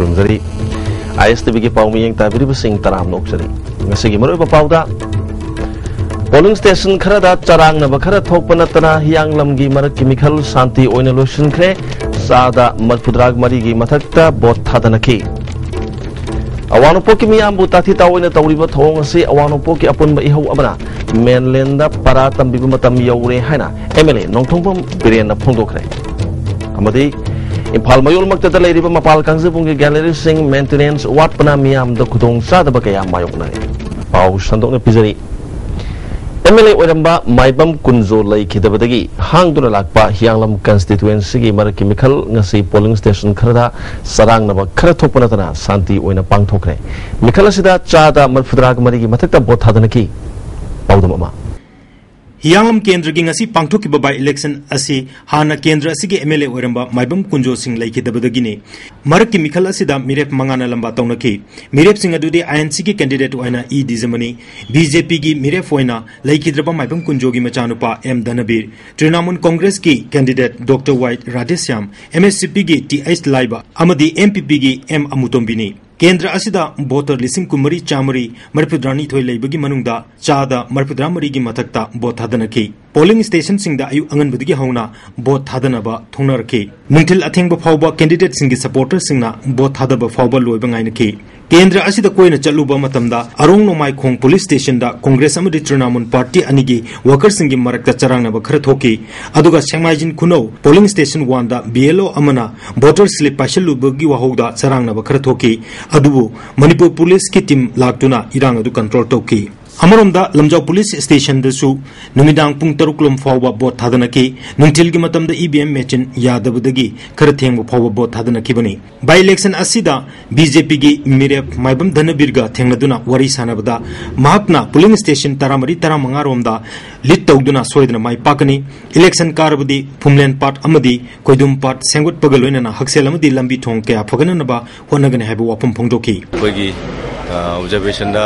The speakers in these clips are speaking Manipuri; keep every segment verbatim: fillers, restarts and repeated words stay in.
ꯈꯨꯔꯨꯝꯖꯔꯤ꯫ ꯑꯥꯏ ꯑꯦꯁ ꯇꯤ ꯚꯤꯒꯤ ꯄꯥꯎ ꯃꯤꯠꯌꯦꯡ ꯇꯥꯕꯤꯔꯤꯕꯁꯤꯡ ꯇꯔꯥꯝꯅ ꯑꯣꯛꯆꯔꯤ꯫ ꯉꯁꯤꯒꯤ ꯃꯔꯨꯑꯣꯏꯕ ꯄꯥꯎꯗ, ꯄꯣꯂꯤꯡ ꯁ꯭ꯇꯦꯁꯟ ꯈꯔꯗ ꯆꯔꯥꯡꯅꯕ ꯈꯔ ꯊꯣꯛꯄ ꯅꯠꯇꯅ ꯍꯤꯌꯥꯡꯂꯝꯒꯤ ꯃꯔꯛꯀꯤ ꯃꯤꯈꯜ ꯁꯥꯟꯇꯤ ꯑꯣꯏꯅ ꯂꯣꯏꯁꯤꯟꯈ꯭ꯔꯦ꯫ ꯆꯥꯗ ꯃꯔꯤꯐꯨꯇꯔꯥꯒ ꯃꯔꯤꯒꯤ ꯃꯊꯛꯇ ꯚꯣꯠ ꯊꯥꯗꯅꯈꯤ꯫ ꯑꯋꯥꯡ ꯅꯣꯡꯄꯣꯛꯀꯤ ꯃꯤꯌꯥꯝꯕꯨ ꯇꯥꯊꯤ ꯇꯥꯑꯣꯏꯅ ꯇꯧꯔꯤꯕ ꯊꯧꯑꯣꯡ ꯑꯁꯤ ꯑꯋꯥꯡ ꯅꯣꯡꯄꯣꯛꯀꯤ ꯑꯄꯨꯟꯕ ꯏꯍꯧ ꯑꯃꯅ ꯃꯦꯟꯂꯦꯟꯗ ꯄꯔꯥ ꯇꯝꯕꯤꯕ ꯃꯇꯝ ꯌꯧꯔꯦ ꯍꯥꯏꯅ ꯑꯦꯝ ꯑꯦꯜ ꯑꯦ ꯅꯣꯡꯊꯣꯡꯕꯝ ꯕꯤꯔꯦꯟꯅ ꯐꯣꯡꯗꯣꯛꯈ꯭ꯔꯦ꯫ ꯑꯃꯗꯤ ꯏꯝꯐꯥꯜ ꯃꯌꯣꯜꯃꯛꯇꯗ ꯂꯩꯔꯤꯕ ꯃꯄꯥꯜ ꯀꯥꯡꯖꯩꯕꯨꯡꯒꯤ ꯒꯦꯂꯔꯤꯁꯤꯡ ꯃꯦꯟꯇꯦꯅꯦꯟꯁ ꯋꯥꯠꯄꯅ ꯃꯤꯌꯥꯝꯗ ꯈꯨꯗꯣꯡꯆꯥꯗꯕ ꯀꯌꯥ ꯃꯥꯌꯣꯛꯅꯔꯦ꯫ ꯄꯥꯎ ꯁꯟꯗꯣꯛꯅ ꯄꯤꯖꯔꯤ꯫ ꯑꯦꯝ ꯑꯦꯜ ꯑꯦ ꯑꯣꯏꯔꯝꯕ ꯃꯥꯏꯕꯝ ꯀꯨꯟꯖꯣ ꯂꯩꯈꯤꯗꯕꯗꯒꯤ ꯍꯥꯡꯗꯨꯅ ꯂꯥꯛꯄ ꯍꯤꯌꯥꯡꯂꯝ ꯀꯟꯁꯇꯤꯇ꯭ꯋꯦꯟꯁꯤꯒꯤ ꯃꯔꯛꯀꯤ ꯃꯤꯈꯜ ꯉꯁꯤ ꯄꯣꯂꯤꯡ ꯁ꯭ꯇꯦꯁꯟ ꯈꯔꯗ ꯆꯔꯥꯡꯅꯕ ꯈꯔ ꯊꯣꯛꯄ ꯅꯠꯇꯅ ꯁꯥꯟꯇꯤ ꯑꯣꯏꯅ ꯄꯥꯡꯊꯣꯛꯈ꯭ꯔꯦ꯫ ꯃꯤꯈꯜ ꯑꯁꯤꯗ ꯆꯥꯗ ꯃꯔꯤꯐꯨꯇꯔꯥꯒ ꯃꯔꯤꯒꯤ ꯃꯊꯛꯇ ꯚꯣꯠ ꯊꯥꯗꯅꯈꯤ꯫ ꯄꯥꯎꯗꯝ ꯑꯃ꯫ ꯍꯤꯌꯥꯡꯂꯝ ꯀꯦꯟꯗ꯭ꯔꯒꯤ ꯉꯁꯤ ꯄꯥꯡꯊꯣꯛꯈꯤꯕ by election ꯑꯁꯤ ꯍꯥꯟꯅ ꯀꯦꯟꯗ꯭ꯔ ꯑꯁꯤꯒꯤ ꯑꯦꯝ ꯑꯦꯜ ꯑꯦ ꯑꯣꯏꯔꯝꯕ ꯃꯥꯏꯕꯝ ꯀꯨꯟꯖꯣ ꯁꯤꯡ ꯂꯩꯈꯤꯗꯕꯗꯒꯤꯅꯤ꯫ ꯃꯔꯛꯀꯤ ꯃꯤꯈꯜ ꯑꯁꯤꯗ ꯃꯤꯔꯦꯞ ꯃꯉꯥꯅ ꯂꯝꯕꯥ ꯇꯧꯅꯈꯤ꯫ ꯃꯤꯔꯦꯞꯁꯤꯡ ꯑꯗꯨꯗꯤ ꯑꯥꯏ ꯑꯦꯟ ꯁꯤꯒꯤ candidate ꯑꯣꯏꯅ ꯏ ꯗꯤꯖꯃꯅꯤ, ꯕꯤ ꯖꯦ ꯄꯤꯒꯤ ꯃꯤꯔꯦꯞ ꯑꯣꯏꯅ ꯂꯩꯈꯤꯗ꯭ꯔꯕ ꯃꯥꯏꯕꯝ ꯀꯨꯟꯖꯣꯒꯤ ꯃꯆꯥꯅꯨꯄꯥ ꯑꯦꯝ ꯙꯅꯕꯤꯔ, ꯇ꯭ꯔꯤꯅꯥꯃꯨꯜ ꯀꯣꯡꯒ꯭ꯔꯦꯁꯀꯤ candidate ꯗꯣꯛꯇꯔ ꯋꯥꯏ ꯔꯥꯙꯦꯁ꯭ꯌꯥꯝ, ꯑꯦꯝ ꯑꯦꯁ ꯁꯤ ꯄꯤꯒꯤ ꯇꯤ ꯑꯩꯆ ꯂꯥꯏꯕ ꯑꯃꯗꯤ ꯑꯦꯝ ꯄꯤ ꯄꯤꯒꯤ ꯑꯦꯝ ꯑꯃꯨꯇꯣꯝꯕꯤꯅꯤ꯫ ꯀꯦꯟꯗ꯭ꯔ ꯑꯁꯤꯗ voter ꯂꯤꯁꯤꯡ ꯀꯨꯟꯃꯔꯤ ꯆꯥꯃꯔꯤ ꯃꯔꯤꯐꯨꯇꯔꯥꯅꯤꯊꯣꯏ ꯂꯩꯕꯒꯤ ꯃꯅꯨꯡꯗ ꯆꯥꯗ ꯃꯔꯤꯐꯨꯇꯔꯥꯃꯔꯤꯒꯤ ꯃꯊꯛꯇ ꯚꯣꯠ ꯊꯥꯗꯅꯈꯤ꯫ ꯄꯣꯂꯤꯡ ꯁ꯭ꯇꯦꯁꯟꯁꯤꯡꯗ ꯑꯌꯨꯛ ꯑꯉꯟꯕꯗꯒꯤ ꯍꯧꯅ ꯚꯣꯠ ꯊꯥꯗꯅꯕ ꯊꯣꯡꯅꯔꯛꯈꯤ꯫ ꯅꯨꯡꯊꯤꯜ ꯑꯊꯦꯡꯕ ꯐꯥꯎꯕ candidateꯁꯤꯡꯒꯤ supporterꯁꯤꯡꯅ ꯚꯣꯠ ꯊꯥꯗꯕ ꯐꯥꯎꯕ ꯂꯣꯏꯕ ꯉꯥꯏꯅꯈꯤ꯫ ꯀꯦꯟꯗ꯭ꯔ ꯑꯁꯤꯗ ꯀꯣꯏꯅ ꯆꯠꯂꯨꯕ ꯃꯇꯝꯗ ꯑꯔꯣꯡ ꯅꯣꯡꯃꯥꯏꯈꯣꯡ ꯄꯨꯂꯤꯁ ꯁ꯭ꯇꯦꯁꯟꯗ ꯀꯣꯡꯒ꯭ꯔꯦꯁ ꯑꯃꯗꯤ ꯇ꯭ꯔꯤꯅꯥꯃꯨꯜ ꯄꯥꯔꯇꯤ ꯑꯅꯤꯒꯤ workerꯁꯤꯡꯒꯤ ꯃꯔꯛꯇ ꯆꯔꯥꯡꯅꯕ ꯈꯔ ꯊꯣꯛꯈꯤ꯫ ꯑꯗꯨꯒ ꯁꯦꯛꯃꯥꯏꯖꯤꯡ ꯈꯨꯅꯧ ꯄꯣꯂꯤꯡ ꯁ꯭ꯇꯦꯁꯟ ꯋꯥꯟꯗ ꯕꯤ ꯑꯦꯜ ꯑꯣ ꯑꯃꯅ voter slip ꯄꯥꯏꯁꯤꯜꯂꯨꯕꯒꯤ ꯋꯥꯍꯧꯗ ꯆꯔꯥꯡꯅꯕ ꯈꯔ ꯊꯣꯛꯈꯤ꯫ ꯑꯗꯨꯕꯨ ꯃꯅꯤꯄꯨꯔ ꯄꯨꯂꯤꯁꯀꯤ team ꯂꯥꯛꯇꯨꯅ ꯏꯔꯥꯡ ꯑꯗꯨ control ꯇꯧꯈꯤ꯫ ꯑꯃꯔꯣꯝꯗ ꯂꯝꯖꯥꯎ ꯄꯨꯂꯤꯁ ꯁ꯭ꯇꯦꯁꯟꯗꯁꯨ ꯅꯨꯃꯤꯗꯥꯡ ꯄꯨꯡ ꯇꯔꯨꯛ ꯂꯣꯝ ꯐꯥꯎꯕ ꯚꯣꯠ ꯊꯥꯗꯅꯈꯤ꯫ ꯅꯨꯡꯊꯤꯜꯒꯤ ꯃꯇꯝꯗ ꯏ ꯚꯤ ꯑꯦꯝ machine ꯌꯥꯗꯕꯗꯒꯤ ꯈꯔ ꯊꯦꯡꯕ ꯐꯥꯎꯕ ꯚꯣꯠ ꯊꯥꯗꯅꯈꯤꯕꯅꯤ꯫ By election ꯑꯁꯤꯗ ꯕꯤ ꯖꯦ ꯄꯤꯒꯤ ꯃꯤꯔꯦꯞ ꯃꯥꯏꯕꯝ ꯙꯅꯕꯤꯔꯒ ꯊꯦꯡꯅꯗꯨꯅ ꯋꯥꯔꯤ ꯁꯥꯟꯅꯕꯗ ꯃꯍꯥꯛꯅ ꯄꯣꯂꯤꯡ ꯁ꯭ꯇꯦꯁꯟ ꯇꯔꯥꯃꯔꯤ ꯇꯔꯥꯃꯉꯥ ꯔꯣꯝꯗ lead ꯇꯧꯗꯨꯅ ꯁꯣꯏꯗꯅ ꯃꯥꯏ ꯄꯥꯛꯀꯅꯤ꯫ Election ꯀꯥꯔꯕꯗꯤ ꯐꯨꯝꯂꯦꯟ ꯄꯥꯠ ꯑꯃꯗꯤ ꯀꯣꯏꯗꯨꯝ ꯄꯥꯠ ꯁꯦꯝꯒꯠꯄꯒ ꯂꯣꯏꯅꯅ ꯍꯛꯁꯦꯜ ꯑꯃꯗꯤ ꯂꯝꯕꯤ ꯊꯣꯡ ꯀꯌꯥ ꯐꯒꯠꯅꯅꯕ ꯍꯣꯠꯅꯒꯅꯤ ꯍꯥꯏꯕ ꯋꯥꯐꯝ ꯐꯣꯡꯗꯣꯛꯈꯤ꯫ ꯑꯩꯈꯣꯏꯒꯤ, ꯑ, observationꯗ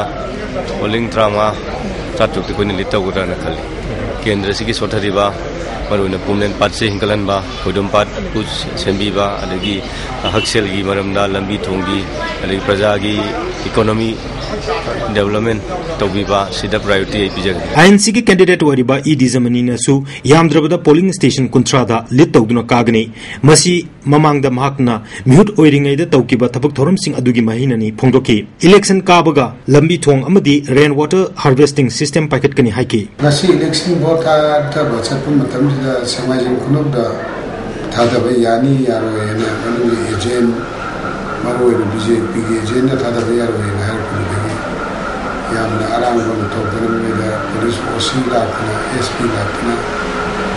polling ꯇꯔꯥꯃꯉꯥ, ꯆꯥꯇ꯭ꯔꯨꯛꯇꯤ ꯑꯩꯈꯣꯏꯅ lead ꯇꯧꯒꯗ꯭ꯔꯥꯅ ꯈꯜꯂꯤ꯫ ꯀꯦꯟꯗ꯭ꯔꯁꯤꯒꯤ ꯁꯣꯠꯊꯔꯤꯕ ꯃꯔꯨꯑꯣꯏꯅ ꯄꯨꯝꯂꯦꯟ ꯄꯥꯠꯁꯦ ꯍꯤꯡꯒꯠꯍꯟꯕ, ꯈꯣꯏꯗꯣꯝ ꯄꯥꯠ ꯁꯦꯝꯕꯤꯕ, ꯑꯗꯒꯤ ꯍꯛꯁꯦꯜꯒꯤ ꯃꯔꯝꯗ, ꯂꯝꯕꯤ ꯊꯣꯡꯒꯤ, ꯑꯗꯒꯤ ꯄ꯭ꯔꯖꯥꯒꯤ economy development ꯇꯧꯕꯤꯕ, ꯁꯤꯗ priority ꯑꯩ ꯄꯤꯖꯒꯅꯤ꯫ ꯑꯥꯏ ꯑꯦꯟ ꯁꯤꯒꯤ candidate ꯑꯣꯏꯔꯤꯕ ꯏ ꯗꯤꯖꯃꯅꯤꯅꯁꯨ ꯌꯥꯝꯗ꯭ꯔꯕꯗ polling station ꯀꯨꯟꯊ꯭ꯔꯥꯗ lead ꯇꯧꯗꯨꯅ ꯀꯥꯒꯅꯤ꯫ ꯃꯁꯤ ꯃꯃꯥꯡꯗ ꯃꯍꯥꯛꯅ ꯃꯤꯍꯨꯠ ꯑꯣꯏꯔꯤꯉꯩꯗ ꯇꯧꯈꯤꯕ ꯊꯕꯛ ꯊꯧꯔꯝꯁꯤꯡ ꯑꯗꯨꯒꯤ ꯃꯍꯩꯅꯅꯤ ꯐꯣꯡꯗꯣꯛꯈꯤ꯫ Election ꯀꯥꯕꯒ ꯂꯝꯕꯤ ꯊꯣꯡ ꯑꯃꯗꯤ rain water harvesting system ꯄꯥꯏꯈꯠꯀꯅꯤ ꯍꯥꯏꯈꯤ꯫ ꯉꯁꯤ election vote ꯊꯥꯗꯕ ꯆꯠꯄ ꯃꯇꯝꯁꯤꯗ ꯁꯦꯡꯃꯥꯏꯖꯤꯡ ꯈꯨꯅꯧꯗ ꯊꯥꯗꯕ ꯌꯥꯅꯤ ꯌꯥꯔꯣꯏ ꯍꯥꯏꯅ ꯃꯅꯨꯡꯒꯤ agent, ꯃꯔꯨꯑꯣꯏꯅ ꯕꯤ ꯖꯦ ꯄꯤꯒꯤ agentꯅ ꯊꯥꯗꯕ ꯌꯥꯔꯣꯏ ꯍꯥꯏꯅ ꯍꯥꯏꯔꯛꯄꯗꯨꯗꯒꯤ ꯌꯥꯝꯅ ꯑꯔꯥꯡꯕ ꯑꯃ ꯊꯣꯛꯇꯅ ꯃꯣꯏꯗ police O C ꯂꯥꯛꯇꯅ, S P ꯂꯥꯛꯇꯅ,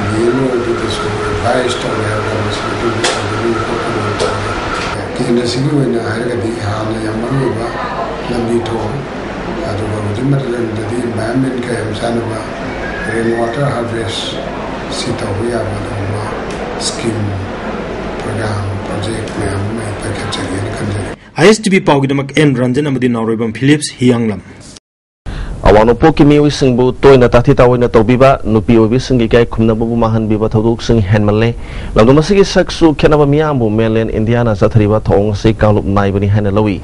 D M ꯑꯣꯏꯕꯗꯁꯨ advice ꯇꯧꯔꯦ ꯍꯥꯏꯕ ꯃꯁꯤ ꯑꯗꯨꯒꯤ ꯑꯗꯨꯒꯤ ꯄꯣꯠꯇꯨ ꯂꯣꯏ ꯇꯧꯔꯦ꯫ ꯀꯦꯟꯗ꯭ꯔꯁꯤꯒꯤ ꯑꯣꯏꯅ ꯍꯥꯏꯔꯒꯗꯤ ꯍꯥꯟꯅ ꯌꯥꯝ ꯃꯔꯨꯑꯣꯏꯕ ꯂꯝꯕꯤ ꯊꯣꯡ, ꯑꯗꯨꯒ ꯍꯧꯖꯤꯛ ꯃꯇꯝꯗꯗꯤ environmentꯀ ꯌꯥꯝ ꯆꯥꯟꯅꯕ rain water harvest ꯁꯤ ꯇꯧꯕ ꯌꯥꯕ ꯑꯗꯨꯒꯨꯝꯕ scheme, program, project ꯃꯌꯥꯝ ꯑꯃ ꯑꯩ ꯄꯥꯏꯈꯠꯆꯒꯦꯅ ꯈꯟꯖꯔꯤ꯫ ꯑꯥꯏ ꯑꯦꯁ ꯇꯤ ꯚꯤ ꯄꯥꯎꯒꯤꯗꯃꯛ ꯑꯦꯟ ꯔꯟꯖꯟ ꯑꯃꯗꯤ ꯅꯥꯎꯔꯣꯏꯕꯝ ꯐꯤꯂꯤꯞꯁ, ꯍꯤꯌꯥꯡꯂꯝ꯫ ꯑꯋꯥꯡ ꯅꯣꯡꯄꯣꯛꯀꯤ ꯃꯤꯑꯣꯏꯁꯤꯡꯕꯨ ꯇꯣꯏꯅ ꯇꯥꯊꯤ ꯇꯥꯑꯣꯏꯅ ꯇꯧꯕꯤꯕ, ꯅꯨꯄꯤ ꯑꯣꯏꯕꯤꯁꯤꯡꯒꯤ ꯏꯀꯥꯏ ꯈꯨꯝꯅꯕꯕꯨ ꯃꯥꯡꯍꯟꯕꯤꯕ ꯊꯧꯗꯣꯛꯁꯤꯡ ꯍꯦꯟꯃꯜꯂꯦ꯫ ꯂꯝꯗꯝ ꯑꯁꯤꯒꯤ ꯁꯛꯁꯨ ꯈꯦꯠꯅꯕ ꯃꯤꯌꯥꯝꯕꯨ mainland Indiaꯅ ꯆꯠꯊꯔꯤꯕ ꯊꯧꯑꯣꯡ ꯑꯁꯤ ꯀꯥꯡꯂꯨꯞ ꯅꯥꯏꯕꯅꯤ ꯍꯥꯏꯅ ꯂꯧꯏ꯫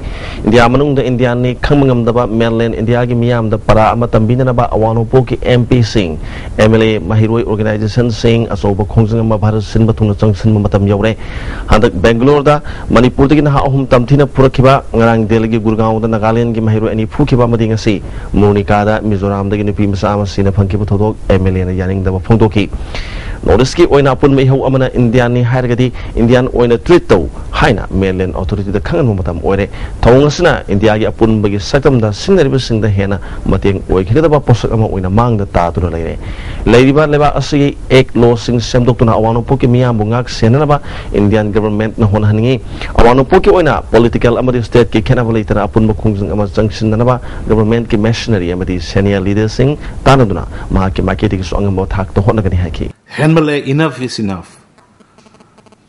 ꯏꯟꯗꯤꯌꯥ ꯃꯅꯨꯡꯗ ꯏꯟꯗꯤꯌꯥꯅꯤ ꯈꯪꯕ ꯉꯝꯗꯕ mainland Indiaꯒꯤ ꯃꯤꯌꯥꯝꯗ ꯄꯔꯥ ꯑꯃ ꯇꯝꯕꯤꯅꯅꯕ ꯑꯋꯥꯡ ꯅꯣꯡꯄꯣꯛꯀꯤ M Pꯁꯤꯡ, M L A, ꯃꯍꯩꯔꯣꯏ organizationꯁꯤꯡ, ꯑꯆꯧꯕ ꯈꯣꯡꯖꯪ ꯑꯃ ꯚꯥꯔꯠ ꯁꯤꯟꯕ ꯊꯨꯡꯅ ꯆꯪꯁꯤꯟꯕ ꯃꯇꯝ ꯌꯧꯔꯦ꯫ ꯍꯟꯗꯛ ꯕꯦꯡꯒꯂꯣꯔꯗ ꯃꯅꯤꯄꯨꯔꯗꯒꯤ ꯅꯍꯥ ꯑꯍꯨꯝ ꯇꯝꯊꯤꯅ ꯐꯨꯔꯛꯈꯤꯕ, ꯉꯔꯥꯡ ꯗꯦꯜꯂꯤꯒꯤ ꯒꯨꯔꯒꯥꯎꯟꯗ ꯅꯥꯒꯥꯂꯦꯟꯗꯒꯤ ꯃꯍꯩꯔꯣꯏ ꯑꯅꯤ ꯐꯨꯈꯤꯕ ꯑꯃꯗꯤ ꯉꯁꯤ ꯃꯨꯔꯅꯤꯀꯥꯗ ꯃꯤꯖꯣꯔꯥꯝꯗꯒꯤ ꯅꯨꯄꯤ ꯃꯆꯥ ꯑꯃ ꯁꯤꯅ ꯐꯪꯈꯤꯕ ꯊꯧꯗꯣꯛ M L Aꯅ ꯌꯥꯅꯤꯡꯗꯕ ꯐꯣꯡꯗꯣꯛꯈꯤ꯫ North Eastꯀꯤ ꯑꯣꯏꯅ ꯑꯄꯨꯟꯕ ꯏꯍꯧ ꯑꯃꯅ ꯏꯟꯗꯤꯌꯥꯅꯤ ꯍꯥꯏꯔꯒꯗꯤ ꯏꯟꯗꯤꯌꯥꯟ ꯑꯣꯏꯅ treat ꯇꯧ ꯍꯥꯏꯅ mainland authorityꯗ ꯈꯪꯍꯟꯕ ꯃꯇꯝ ꯑꯣꯏꯔꯦ꯫ ꯊꯧꯑꯣꯡ ꯑꯁꯤꯅ ꯏꯟꯗꯤꯌꯥꯒꯤ ꯑꯄꯨꯟꯕꯒꯤ ꯁꯛꯇꯝꯗ ꯁꯤꯖꯤꯟꯅꯔꯤꯕꯁꯤꯡꯗ ꯍꯦꯟꯅ ꯃꯇꯦꯡ ꯑꯣꯏꯈꯤꯒꯗꯕ ꯄꯣꯠꯁꯛ ꯑꯃ ꯑꯣꯏꯅ ꯃꯥꯡꯗ ꯇꯥꯗꯨꯅ ꯂꯩꯔꯦ꯫ ꯂꯩꯔꯤꯕ ꯂꯩꯕꯥꯛ ꯑꯁꯤꯒꯤ act lawꯁꯤꯡ ꯁꯦꯝꯗꯣꯛꯇꯨꯅ ꯑꯋꯥꯡ ꯅꯣꯡꯄꯣꯛꯀꯤ ꯃꯤꯌꯥꯝꯕꯨ ꯉꯥꯛ ꯁꯦꯟꯅꯅꯕ Indian governmentꯅ ꯍꯣꯠꯅꯍꯟꯅꯤꯡꯏ꯫ ꯑꯋꯥꯡ ꯅꯣꯡꯄꯣꯛꯀꯤ ꯑꯣꯏꯅ political ꯑꯃꯗꯤ stateꯀꯤ ꯈꯦꯠꯅꯕ ꯂꯩꯇꯅ ꯑꯄꯨꯟꯕ ꯈꯣꯡꯖꯪ ꯑꯃ ꯆꯪꯁꯤꯟꯅꯅꯕ governmentꯀꯤ machinery ꯑꯃꯗꯤ senior leaderꯁꯤꯡ ꯇꯥꯟꯅꯗꯨꯅ ꯃꯍꯥꯛꯀꯤ ꯃꯥꯏꯀꯩꯗꯒꯤꯁꯨ ꯑꯉꯝꯕ ꯊꯥꯛꯇ ꯍꯣꯠꯅꯒꯅꯤ ꯍꯥꯏꯈꯤ꯫ ꯍꯦꯟꯃꯜꯂꯦ, enough is enough꯫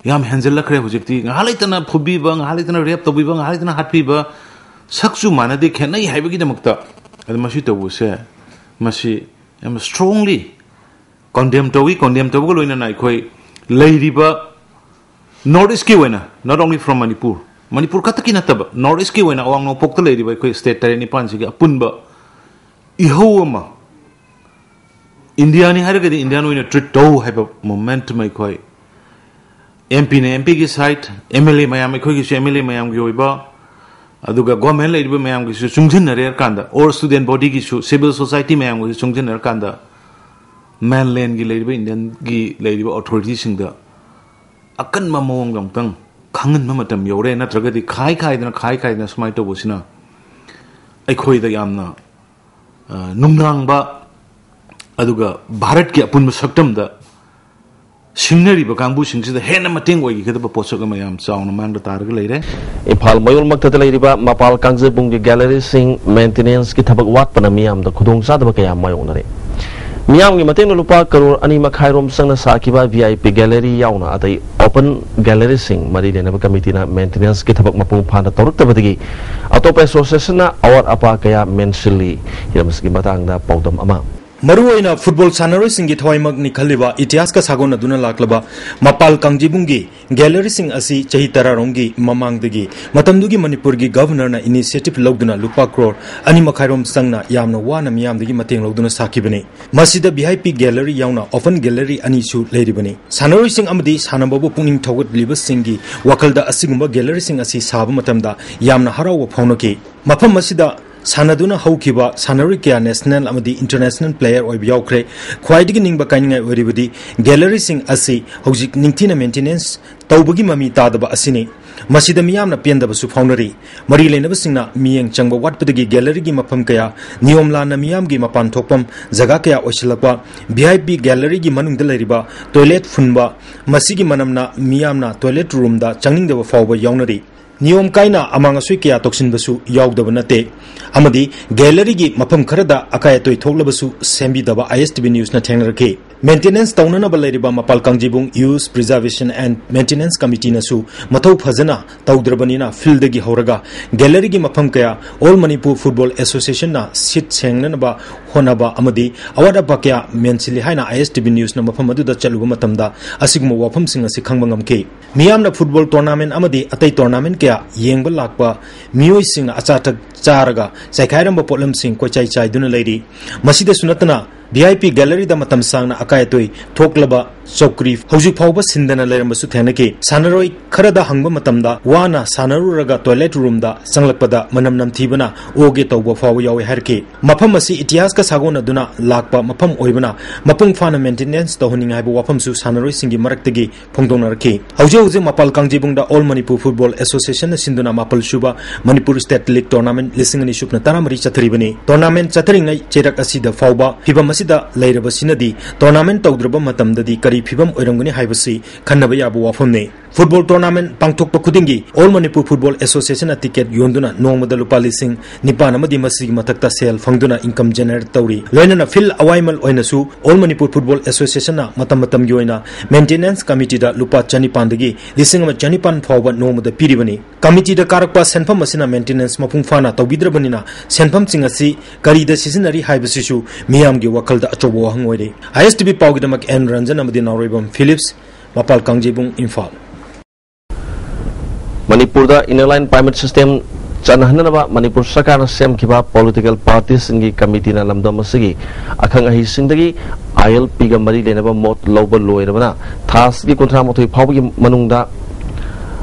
ꯌꯥꯝ ꯍꯦꯟꯖꯜꯂꯛꯈ꯭ꯔꯦ ꯍꯧꯖꯤꯛꯇꯤ꯫ ꯉꯥꯏꯍꯥꯛ ꯂꯩꯇꯅ ꯐꯨꯕꯤꯕ, ꯉꯥꯏꯍꯥꯛ ꯂꯩꯇꯅ rape ꯇꯧꯕꯤꯕ, ꯉꯥꯏꯍꯥꯛ ꯂꯩꯇꯅ ꯍꯥꯠꯄꯤꯕ, ꯁꯛꯁꯨ ꯃꯥꯟꯅꯗꯦ, ꯈꯦꯠꯅꯩ ꯍꯥꯏꯕꯒꯤꯗꯃꯛꯇ꯫ ꯑꯗꯨ ꯃꯁꯤ ꯇꯧꯕꯁꯦ, ꯃꯁꯤ ꯌꯥꯝꯅ strongly ꯀꯣꯟꯗꯦꯝ ꯇꯧꯏ꯫ ꯀꯣꯟꯗꯦꯝ ꯇꯧꯕꯒ ꯂꯣꯏꯅꯅ ꯑꯩꯈꯣꯏ ꯂꯩꯔꯤꯕ ꯅꯣꯔꯠ ꯏꯁꯀꯤ ꯑꯣꯏꯅ, not only from Manipur, Manipur ꯈꯛꯇꯀꯤ ꯅꯠꯇꯕ, ꯅꯣꯔꯠ ꯏꯁꯀꯤ ꯑꯣꯏꯅ ꯑꯋꯥꯡ ꯅꯣꯡꯄꯣꯛꯇ ꯂꯩꯔꯤꯕ ꯑꯩꯈꯣꯏ ꯁ꯭ꯇꯦꯠ ꯇꯔꯦꯠ ꯅꯤꯄꯥꯟꯁꯤꯒꯤ ꯑꯄꯨꯟꯕ ꯏꯍꯧ ꯑꯃ, ꯏꯟꯗꯤꯌꯥꯅꯤ ꯍꯥꯏꯔꯒꯗꯤ ꯏꯟꯗꯤꯌꯥꯟ ꯑꯣꯏꯅ ꯇ꯭ꯔꯤꯠ ꯇꯧ ꯍꯥꯏꯕ ꯃꯣꯃꯦꯟꯠ ꯑꯃ ꯑꯩꯈꯣꯏ ꯑꯦꯝ ꯄꯤꯅ ꯑꯦꯝ ꯄꯤꯒꯤ ꯁꯥꯏꯠ, ꯑꯦꯝ ꯑꯦꯜ ꯑꯦ ꯃꯌꯥꯝ, ꯑꯩꯈꯣꯏꯒꯤꯁꯨ ꯑꯦꯝ ꯑꯦꯜ ꯑꯦ ꯃꯌꯥꯝꯒꯤ ꯑꯣꯏꯕ, ꯑꯗꯨꯒ ꯒꯣꯔꯃꯦꯟ ꯂꯩꯔꯤꯕ ꯃꯌꯥꯝꯒꯤꯁꯨ ꯆꯨꯡꯁꯤꯟꯅꯔꯦ ꯍꯥꯏꯔꯀꯥꯟꯗ, ꯑꯣꯔ ꯁ꯭ꯇꯨꯗꯦꯟ ꯕꯣꯗꯤꯒꯤꯁꯨ, ꯁꯤꯚꯤꯜ ꯁꯣꯁꯥꯏꯇꯤ ꯃꯌꯥꯝꯒꯤꯁꯨ ꯆꯨꯡꯁꯤꯟꯅꯔꯀꯥꯟꯗ, ꯃꯦꯟꯂꯦꯟꯒꯤ ꯂꯩꯔꯤꯕ ꯏꯟꯗꯤꯌꯟꯒꯤ ꯂꯩꯔꯤꯕ ꯑꯣꯊꯣꯔꯤꯇꯤꯁꯤꯡꯗ ꯑꯀꯟꯕ ꯃꯑꯣꯡꯗ ꯑꯃꯨꯛꯇꯪ ꯈꯪꯍꯟꯕ ꯃꯇꯝ ꯌꯧꯔꯦ꯫ ꯅꯠꯇ꯭ꯔꯒꯗꯤ ꯈꯥꯏ ꯈꯥꯏꯗꯅ, ꯈꯥꯏ ꯈꯥꯏꯗꯅ ꯁꯨꯃꯥꯏꯅ ꯇꯧꯕꯁꯤꯅ ꯑꯩꯈꯣꯏꯗ ꯌꯥꯝꯅ, ꯑ, ꯅꯨꯡꯅꯥꯡꯕ, ꯑꯗꯨꯒ ꯚꯥꯔꯠꯀꯤ ꯑꯄꯨꯟꯕ ꯁꯛꯇꯝꯗ ꯁꯤꯡꯅꯔꯤꯕ ꯀꯥꯡꯕꯨꯁꯤꯡꯁꯤꯗ ꯍꯦꯟꯅ ꯃꯇꯦꯡ ꯑꯣꯏꯒꯗꯕ ꯄꯣꯠꯁꯛ ꯑꯃ ꯌꯥꯝ ꯆꯥꯎꯅ ꯃꯥꯡꯗ ꯇꯥꯔꯒ ꯂꯩꯔꯦ꯫ ꯏꯝꯐꯥꯜ ꯃꯌꯣꯜꯃꯛꯇꯗ ꯂꯩꯔꯤꯕ ꯃꯄꯥꯜ ꯀꯥꯡꯖꯩꯕꯨꯡꯒꯤ ꯒꯦꯂꯔꯤꯁꯤꯡ ꯃꯦꯟꯇꯦꯅꯦꯟꯁꯀꯤ ꯊꯕꯛ ꯋꯥꯠꯄꯅ ꯃꯤꯌꯥꯝꯗ ꯈꯨꯗꯣꯡꯆꯥꯗꯕ ꯀꯌꯥ ꯃꯥꯌꯣꯛꯅꯔꯦ꯫ ꯃꯤꯌꯥꯝꯒꯤ ꯃꯇꯦꯡꯅ ꯂꯨꯄꯥ ꯀꯔꯣꯔ ꯑꯅꯤ ꯃꯈꯥꯏꯔꯣꯝ ꯆꯪꯅ ꯁꯥꯈꯤꯕ ꯚꯤ ꯑꯥꯏ ꯄꯤ ꯒꯦꯂꯔꯤ ꯌꯥꯎꯅ ꯑꯇꯩ ꯑꯣꯄꯟ ꯒꯦꯂꯔꯤꯁꯤꯡ ꯃꯔꯤ ꯂꯩꯅꯕ ꯀꯃꯤꯇꯤꯅ ꯃꯦꯟꯇꯦꯅꯦꯟꯁꯀꯤ ꯊꯕꯛ ꯃꯄꯨꯡ ꯐꯥꯅ ꯇꯧꯔꯛꯇꯕꯗꯒꯤ ꯑꯇꯣꯞꯄ ꯑꯦꯁꯣꯁꯤꯌꯦꯁꯟꯅ ꯑꯋꯥꯠ ꯑꯄꯥ ꯀꯌꯥ ꯃꯦꯟꯁꯤꯜꯂꯤ꯫ ꯍꯤꯔꯝ ꯑꯁꯤꯒꯤ ꯃꯇꯥꯡꯗ ꯄꯥꯎꯗꯝ ꯑꯃ꯫ ꯃꯔꯨꯑꯣꯏꯅ ꯐꯨꯠꯕꯣꯜ ꯁꯥꯟꯅꯔꯣꯏꯁꯤꯡꯒꯤ ꯊꯋꯥꯏꯃꯛꯅꯤ ꯈꯜꯂꯤꯕ ꯏꯇꯤꯍꯥꯁꯀ ꯁꯥꯒꯣꯟꯅꯗꯨꯅ ꯂꯥꯛꯂꯕ ꯃꯄꯥꯜ ꯀꯥꯡꯖꯩꯕꯨꯡꯒꯤ ꯒꯦꯂꯔꯤꯁꯤꯡ ꯑꯁꯤ ꯆꯍꯤ ꯇꯔꯥꯔꯣꯝꯒꯤ ꯃꯃꯥꯡꯗꯒꯤ ꯃꯇꯝꯗꯨꯒꯤ ꯃꯅꯤꯄꯨꯔꯒꯤ ꯒꯚꯔꯅꯔꯅ ꯏꯅꯤꯁꯤꯌꯦꯇꯤꯚ ꯂꯧꯗꯨꯅ ꯂꯨꯄꯥ ꯀ꯭ꯔꯣꯔ ꯑꯅꯤ ꯃꯈꯥꯏꯔꯣꯝ ꯆꯪꯅ ꯌꯥꯝꯅ ꯋꯥꯅ ꯃꯤꯌꯥꯝꯗꯒꯤ ꯃꯇꯦꯡ ꯂꯧꯗꯨꯅ ꯁꯥꯈꯤꯕꯅꯤ꯫ ꯃꯁꯤꯗ ꯚꯤ ꯑꯥꯏ ꯄꯤ ꯒꯦꯂꯔꯤ ꯌꯥꯎꯅ ꯑꯣꯄꯟ ꯒꯦꯂꯔꯤ ꯑꯅꯤꯁꯨ ꯂꯩꯔꯤꯕꯅꯤ꯫ ꯁꯥꯟꯅꯔꯣꯏꯁꯤꯡ ꯑꯃꯗꯤ ꯁꯥꯟꯅꯕꯕꯨ ꯄꯨꯛꯅꯤꯡ ꯊꯧꯒꯠꯂꯤꯕꯁꯤꯡꯒꯤ ꯋꯥꯈꯜꯗ ꯑꯁꯤꯒꯨꯝꯕ ꯒꯦꯂꯔꯤꯁꯤꯡ ꯑꯁꯤ ꯁꯥꯕ ꯃꯇꯝꯗ ꯌꯥꯝꯅ ꯍꯔꯥꯎꯕ ꯐꯥꯎꯅꯈꯤ꯫ ꯃꯐꯝ ꯑꯁꯤꯗ ꯁꯥꯟꯅꯗꯨꯅ ꯍꯧꯈꯤꯕ ꯁꯥꯟꯅꯔꯣꯏ ꯀꯌꯥ ꯅꯦꯁꯅꯦꯜ ꯑꯃꯗꯤ ꯏꯟꯇꯔꯅꯦꯁꯅꯦꯜ ꯄ꯭ꯂꯦꯌꯔ ꯑꯣꯏꯕ ꯌꯥꯎꯈ꯭ꯔꯦ꯫ ꯈ꯭ꯋꯥꯏꯗꯒꯤ ꯅꯤꯡꯕ ꯀꯥꯏꯅꯤꯡꯉꯥꯏ ꯑꯣꯏꯔꯤꯕꯗꯤ ꯒꯦꯂꯔꯤꯁꯤꯡ ꯑꯁꯤ ꯍꯧꯖꯤꯛ ꯅꯤꯡꯊꯤꯅ ꯃꯦꯟꯇꯦꯅꯦꯟꯁ ꯇꯧꯕꯒꯤ ꯃꯃꯤ ꯇꯥꯗꯕ ꯑꯁꯤꯅꯤ꯫ ꯃꯁꯤꯗ ꯃꯤꯌꯥꯝꯅ ꯄꯦꯟꯗꯕꯁꯨ ꯐꯥꯎꯅꯔꯤ꯫ ꯃꯔꯤ ꯂꯩꯅꯕꯁꯤꯡꯅ ꯃꯤꯠꯌꯦꯡ ꯆꯪꯕ ꯋꯥꯠꯄꯗꯒꯤ ꯒꯦꯂꯔꯤꯒꯤ ꯃꯐꯝ ꯀꯌꯥ ꯅꯤꯌꯣꯝ ꯂꯥꯟꯅ ꯃꯤꯌꯥꯝꯒꯤ ꯃꯄꯥꯟ ꯊꯣꯛꯐꯝ ꯖꯒꯥ ꯀꯌꯥ ꯑꯣꯏꯁꯤꯜꯂꯛꯄ, ꯚꯤ ꯑꯥꯏ ꯄꯤ ꯒꯦꯂꯔꯤꯒꯤ ꯃꯅꯨꯡꯗ ꯂꯩꯔꯤꯕ ꯇꯣꯏꯂꯦꯠ ꯐꯨꯟꯕ, ꯃꯁꯤꯒꯤ ꯃꯅꯝꯅ ꯃꯤꯌꯥꯝꯅ ꯇꯣꯏꯂꯦꯠ ꯔꯨꯝꯗ ꯆꯪꯅꯤꯡꯗꯕ ꯐꯥꯎꯕ ꯌꯥꯎꯅꯔꯤ꯫ ꯅꯤꯌꯣꯝ ꯀꯥꯏꯅ ꯑꯃꯥꯡ ꯑꯁꯣꯏ ꯀꯌꯥ ꯇꯧꯁꯤꯟꯕꯁꯨ ꯌꯥꯎꯗꯕ ꯅꯠꯇꯦ꯫ ꯑꯃꯗꯤ ꯒꯦꯂꯔꯤꯒꯤ ꯃꯐꯝ ꯈꯔꯗ ꯑꯀꯥꯏ ꯑꯇꯣꯏ ꯊꯣꯛꯂꯕꯁꯨ ꯁꯦꯝꯕꯤꯗꯕ ISTV Newsꯅ ꯊꯦꯡꯅꯔꯛꯈꯤ꯫ Maintenance ꯇꯧꯅꯅꯕ ꯂꯩꯔꯤꯕ ꯃꯄꯥꯜ ꯀꯥꯡꯖꯩꯕꯨꯡ Youth Preservation and Maintenance Committeeꯅꯁꯨ ꯃꯊꯧ ꯐꯖꯅ ꯇꯧꯗ꯭ꯔꯕꯅꯤꯅ fieldꯗꯒꯤ ꯍꯧꯔꯒ ꯒꯦꯂꯔꯤꯒꯤ ꯃꯐꯝ ꯀꯌꯥ All Manipur Football Associationꯅ ꯁꯤꯠ ꯁꯦꯡꯅꯅꯕ ꯍꯣꯠꯅꯕ ꯑꯃꯗꯤ ꯑꯋꯥꯠ ꯑꯄꯥ ꯀꯌꯥ ꯃꯦꯟꯁꯤꯜꯂꯤ ꯍꯥꯏꯅ ISTV Newsꯅ ꯃꯐꯝ ꯑꯗꯨꯗ ꯆꯠꯂꯨꯕ ꯃꯇꯝꯗ ꯑꯁꯤꯒꯨꯝꯕ ꯋꯥꯐꯝꯁꯤꯡ ꯑꯁꯤ ꯈꯪꯕ ꯉꯝꯈꯤ꯫ ꯃꯤꯌꯥꯝꯅ football tournament ꯑꯃꯗꯤ ꯑꯇꯩ tournament ꯀꯌꯥ ꯌꯦꯡꯕ ꯂꯥꯛꯄ ꯃꯤꯑꯣꯏꯁꯤꯡꯅ ꯑꯆꯥ ꯑꯊꯛ ꯆꯥꯔꯒ ꯆꯥꯏꯈꯥꯏꯔꯝꯕ ꯄꯣꯠꯂꯝꯁꯤꯡ ꯀꯣꯏꯆꯥꯏ ꯆꯥꯏꯗꯨꯅ ꯂꯩꯔꯤ꯫ ꯃꯁꯤꯗꯁꯨ ꯅꯠꯇꯅ, VIP galleryꯗ ꯃꯇꯝ ꯁꯥꯡꯅ ꯑꯀꯥꯏ ꯑꯇꯣꯏ ꯊꯣꯛꯂꯕ ꯆꯧꯀ꯭ꯔꯤ ꯍꯧꯖꯤꯛ ꯐꯥꯎꯕ ꯁꯤꯟꯗꯅ ꯂꯩꯔꯝꯕꯁꯨ ꯊꯦꯡꯅꯈꯤ꯫ ꯁꯥꯟꯅꯔꯣꯏ ꯈꯔꯗ ꯍꯪꯕ ꯃꯇꯝꯗ, ꯋꯥꯅ ꯁꯥꯟꯅꯔꯨꯔꯒ toilet roomꯗ ꯆꯪꯂꯛꯄꯗ ꯃꯅꯝ ꯅꯝꯊꯤꯕꯅ ꯑꯣꯒꯦ ꯇꯧꯕ ꯐꯥꯎꯕ ꯌꯥꯎꯏ ꯍꯥꯏꯔꯛꯈꯤ꯫ ꯃꯐꯝ ꯑꯁꯤ ꯏꯇꯤꯍꯥꯁꯀ ꯁꯥꯒꯣꯟꯅꯗꯨꯅ ꯂꯥꯛꯄ ꯃꯐꯝ ꯑꯣꯏꯕꯅ, ꯃꯄꯨꯡ ꯐꯥꯅ maintenance ꯇꯧꯍꯟꯅꯤꯡꯉꯤ ꯍꯥꯏꯕ ꯋꯥꯐꯝꯁꯨ ꯁꯥꯟꯅꯔꯣꯏꯁꯤꯡꯒꯤ ꯃꯔꯛꯇꯒꯤ ꯐꯣꯡꯗꯣꯛꯅꯔꯛꯈꯤ꯫ ꯍꯧꯖꯤꯛ ꯍꯧꯖꯤꯛ ꯃꯄꯥꯜ ꯀꯥꯡꯖꯩꯕꯨꯡꯗ All Manipur Football Associationꯅ ꯁꯤꯟꯗꯨꯅ ꯃꯥꯄꯜ ꯁꯨꯕ Manipur State League Tournament ꯂꯤꯁꯤꯡ ꯑꯅꯤ ꯁꯨꯞꯅ ꯇꯔꯥꯃꯔꯤ ꯆꯠꯊꯔꯤꯕꯅꯤ꯫ Tournament ꯆꯠꯊꯔꯤꯉꯩ ꯆꯩꯔꯛ ꯑꯁꯤꯗ ꯐꯥꯎꯕ ꯐꯤꯚꯝ ꯑꯁꯤꯗ ꯂꯩꯔꯕꯁꯤꯅꯗꯤ, tournament ꯇꯧꯗ꯭ꯔꯕ ꯃꯇꯝꯗꯗꯤ ꯀꯔꯤ ꯐꯤꯚꯝ ꯑꯣꯏꯔꯝꯒꯅꯤ ꯍꯥꯏꯕꯁꯤ ꯈꯟꯅꯕ ꯌꯥꯕ ꯋꯥꯐꯝꯅꯤ꯫ Football tournament ꯄꯥꯡꯊꯣꯛꯄ ꯈꯨꯗꯤꯡꯒꯤ All Manipur Football Associationꯅ ticket ꯌꯣꯟꯗꯨꯅ ꯅꯣꯡꯃꯗ ꯂꯨꯄꯥ ꯂꯤꯁꯤꯡ ꯅꯤꯄꯥꯟ ꯑꯃꯗꯤ ꯃꯁꯤꯒꯤ ꯃꯊꯛꯇ ꯁꯦꯜ ꯐꯪꯗꯨꯅ income generate ꯇꯧꯔꯤ꯫ ꯂꯣꯏꯅꯅ field ꯑꯋꯥꯏꯃꯜ ꯑꯣꯏꯅꯁꯨ All Manipur Football Associationꯅ ꯃꯇꯝ ꯃꯇꯝꯒꯤ ꯑꯣꯏꯅ maintenance committeeꯗ ꯂꯨꯄꯥ ꯆꯅꯤꯄꯥꯟꯗꯒꯤ ꯂꯤꯁꯤꯡ ꯑꯃ ꯆꯅꯤꯄꯥꯟ ꯐꯥꯎꯕ ꯅꯣꯡꯃꯗ ꯄꯤꯔꯤꯕꯅꯤ꯫ Committeeꯗ ꯀꯥꯔꯛꯄ ꯁꯦꯟꯐꯝ ꯑꯁꯤꯅ maintenance ꯃꯄꯨꯡ ꯐꯥꯅ ꯇꯧꯕꯤꯗ꯭ꯔꯕꯅꯤꯅ, ꯁꯦꯟꯐꯝꯁꯤꯡ ꯑꯁꯤ ꯀꯔꯤꯗ ꯁꯤꯖꯤꯟꯅꯔꯤ ꯍꯥꯏꯕꯁꯤꯁꯨ ꯃꯤꯌꯥꯝꯒꯤ ꯋꯥꯈꯜꯗ ꯑꯆꯧꯕ ꯋꯥꯍꯪ ꯑꯣꯏꯔꯤ꯫ ISTV ꯄꯥꯎꯒꯤꯗꯃꯛ N ꯔꯟꯖꯟ ꯑꯃꯗꯤ ꯅꯥꯎꯔꯩꯕꯝ ꯐꯤꯂꯤꯞꯁ, ꯃꯄꯥꯜ ꯀꯥꯡꯖꯩꯕꯨꯡ, ꯏꯝꯐꯥꯜ꯫ ꯃꯅꯤꯄꯨꯔꯗ Inner Line Permit System ꯆꯠꯅꯍꯟꯅꯅꯕ Manipur ꯁꯔꯀꯥꯔꯅ ꯁꯦꯝꯈꯤꯕ political partyꯁꯤꯡꯒꯤ committeeꯅ ꯂꯝꯗꯝ ꯑꯁꯤꯒꯤ ꯑꯈꯪ ꯑꯍꯩꯁꯤꯡꯗꯒꯤ ILPꯒ ꯃꯔꯤ ꯂꯩꯅꯕ ꯃꯣꯠ ꯂꯧꯕ ꯂꯣꯏꯔꯕꯅ, ꯊꯥ ꯑꯁꯤꯒꯤ ꯀꯨꯟꯊ꯭ꯔꯥ ꯃꯥꯊꯣꯏ ꯐꯥꯎꯕꯒꯤ ꯃꯅꯨꯡꯗ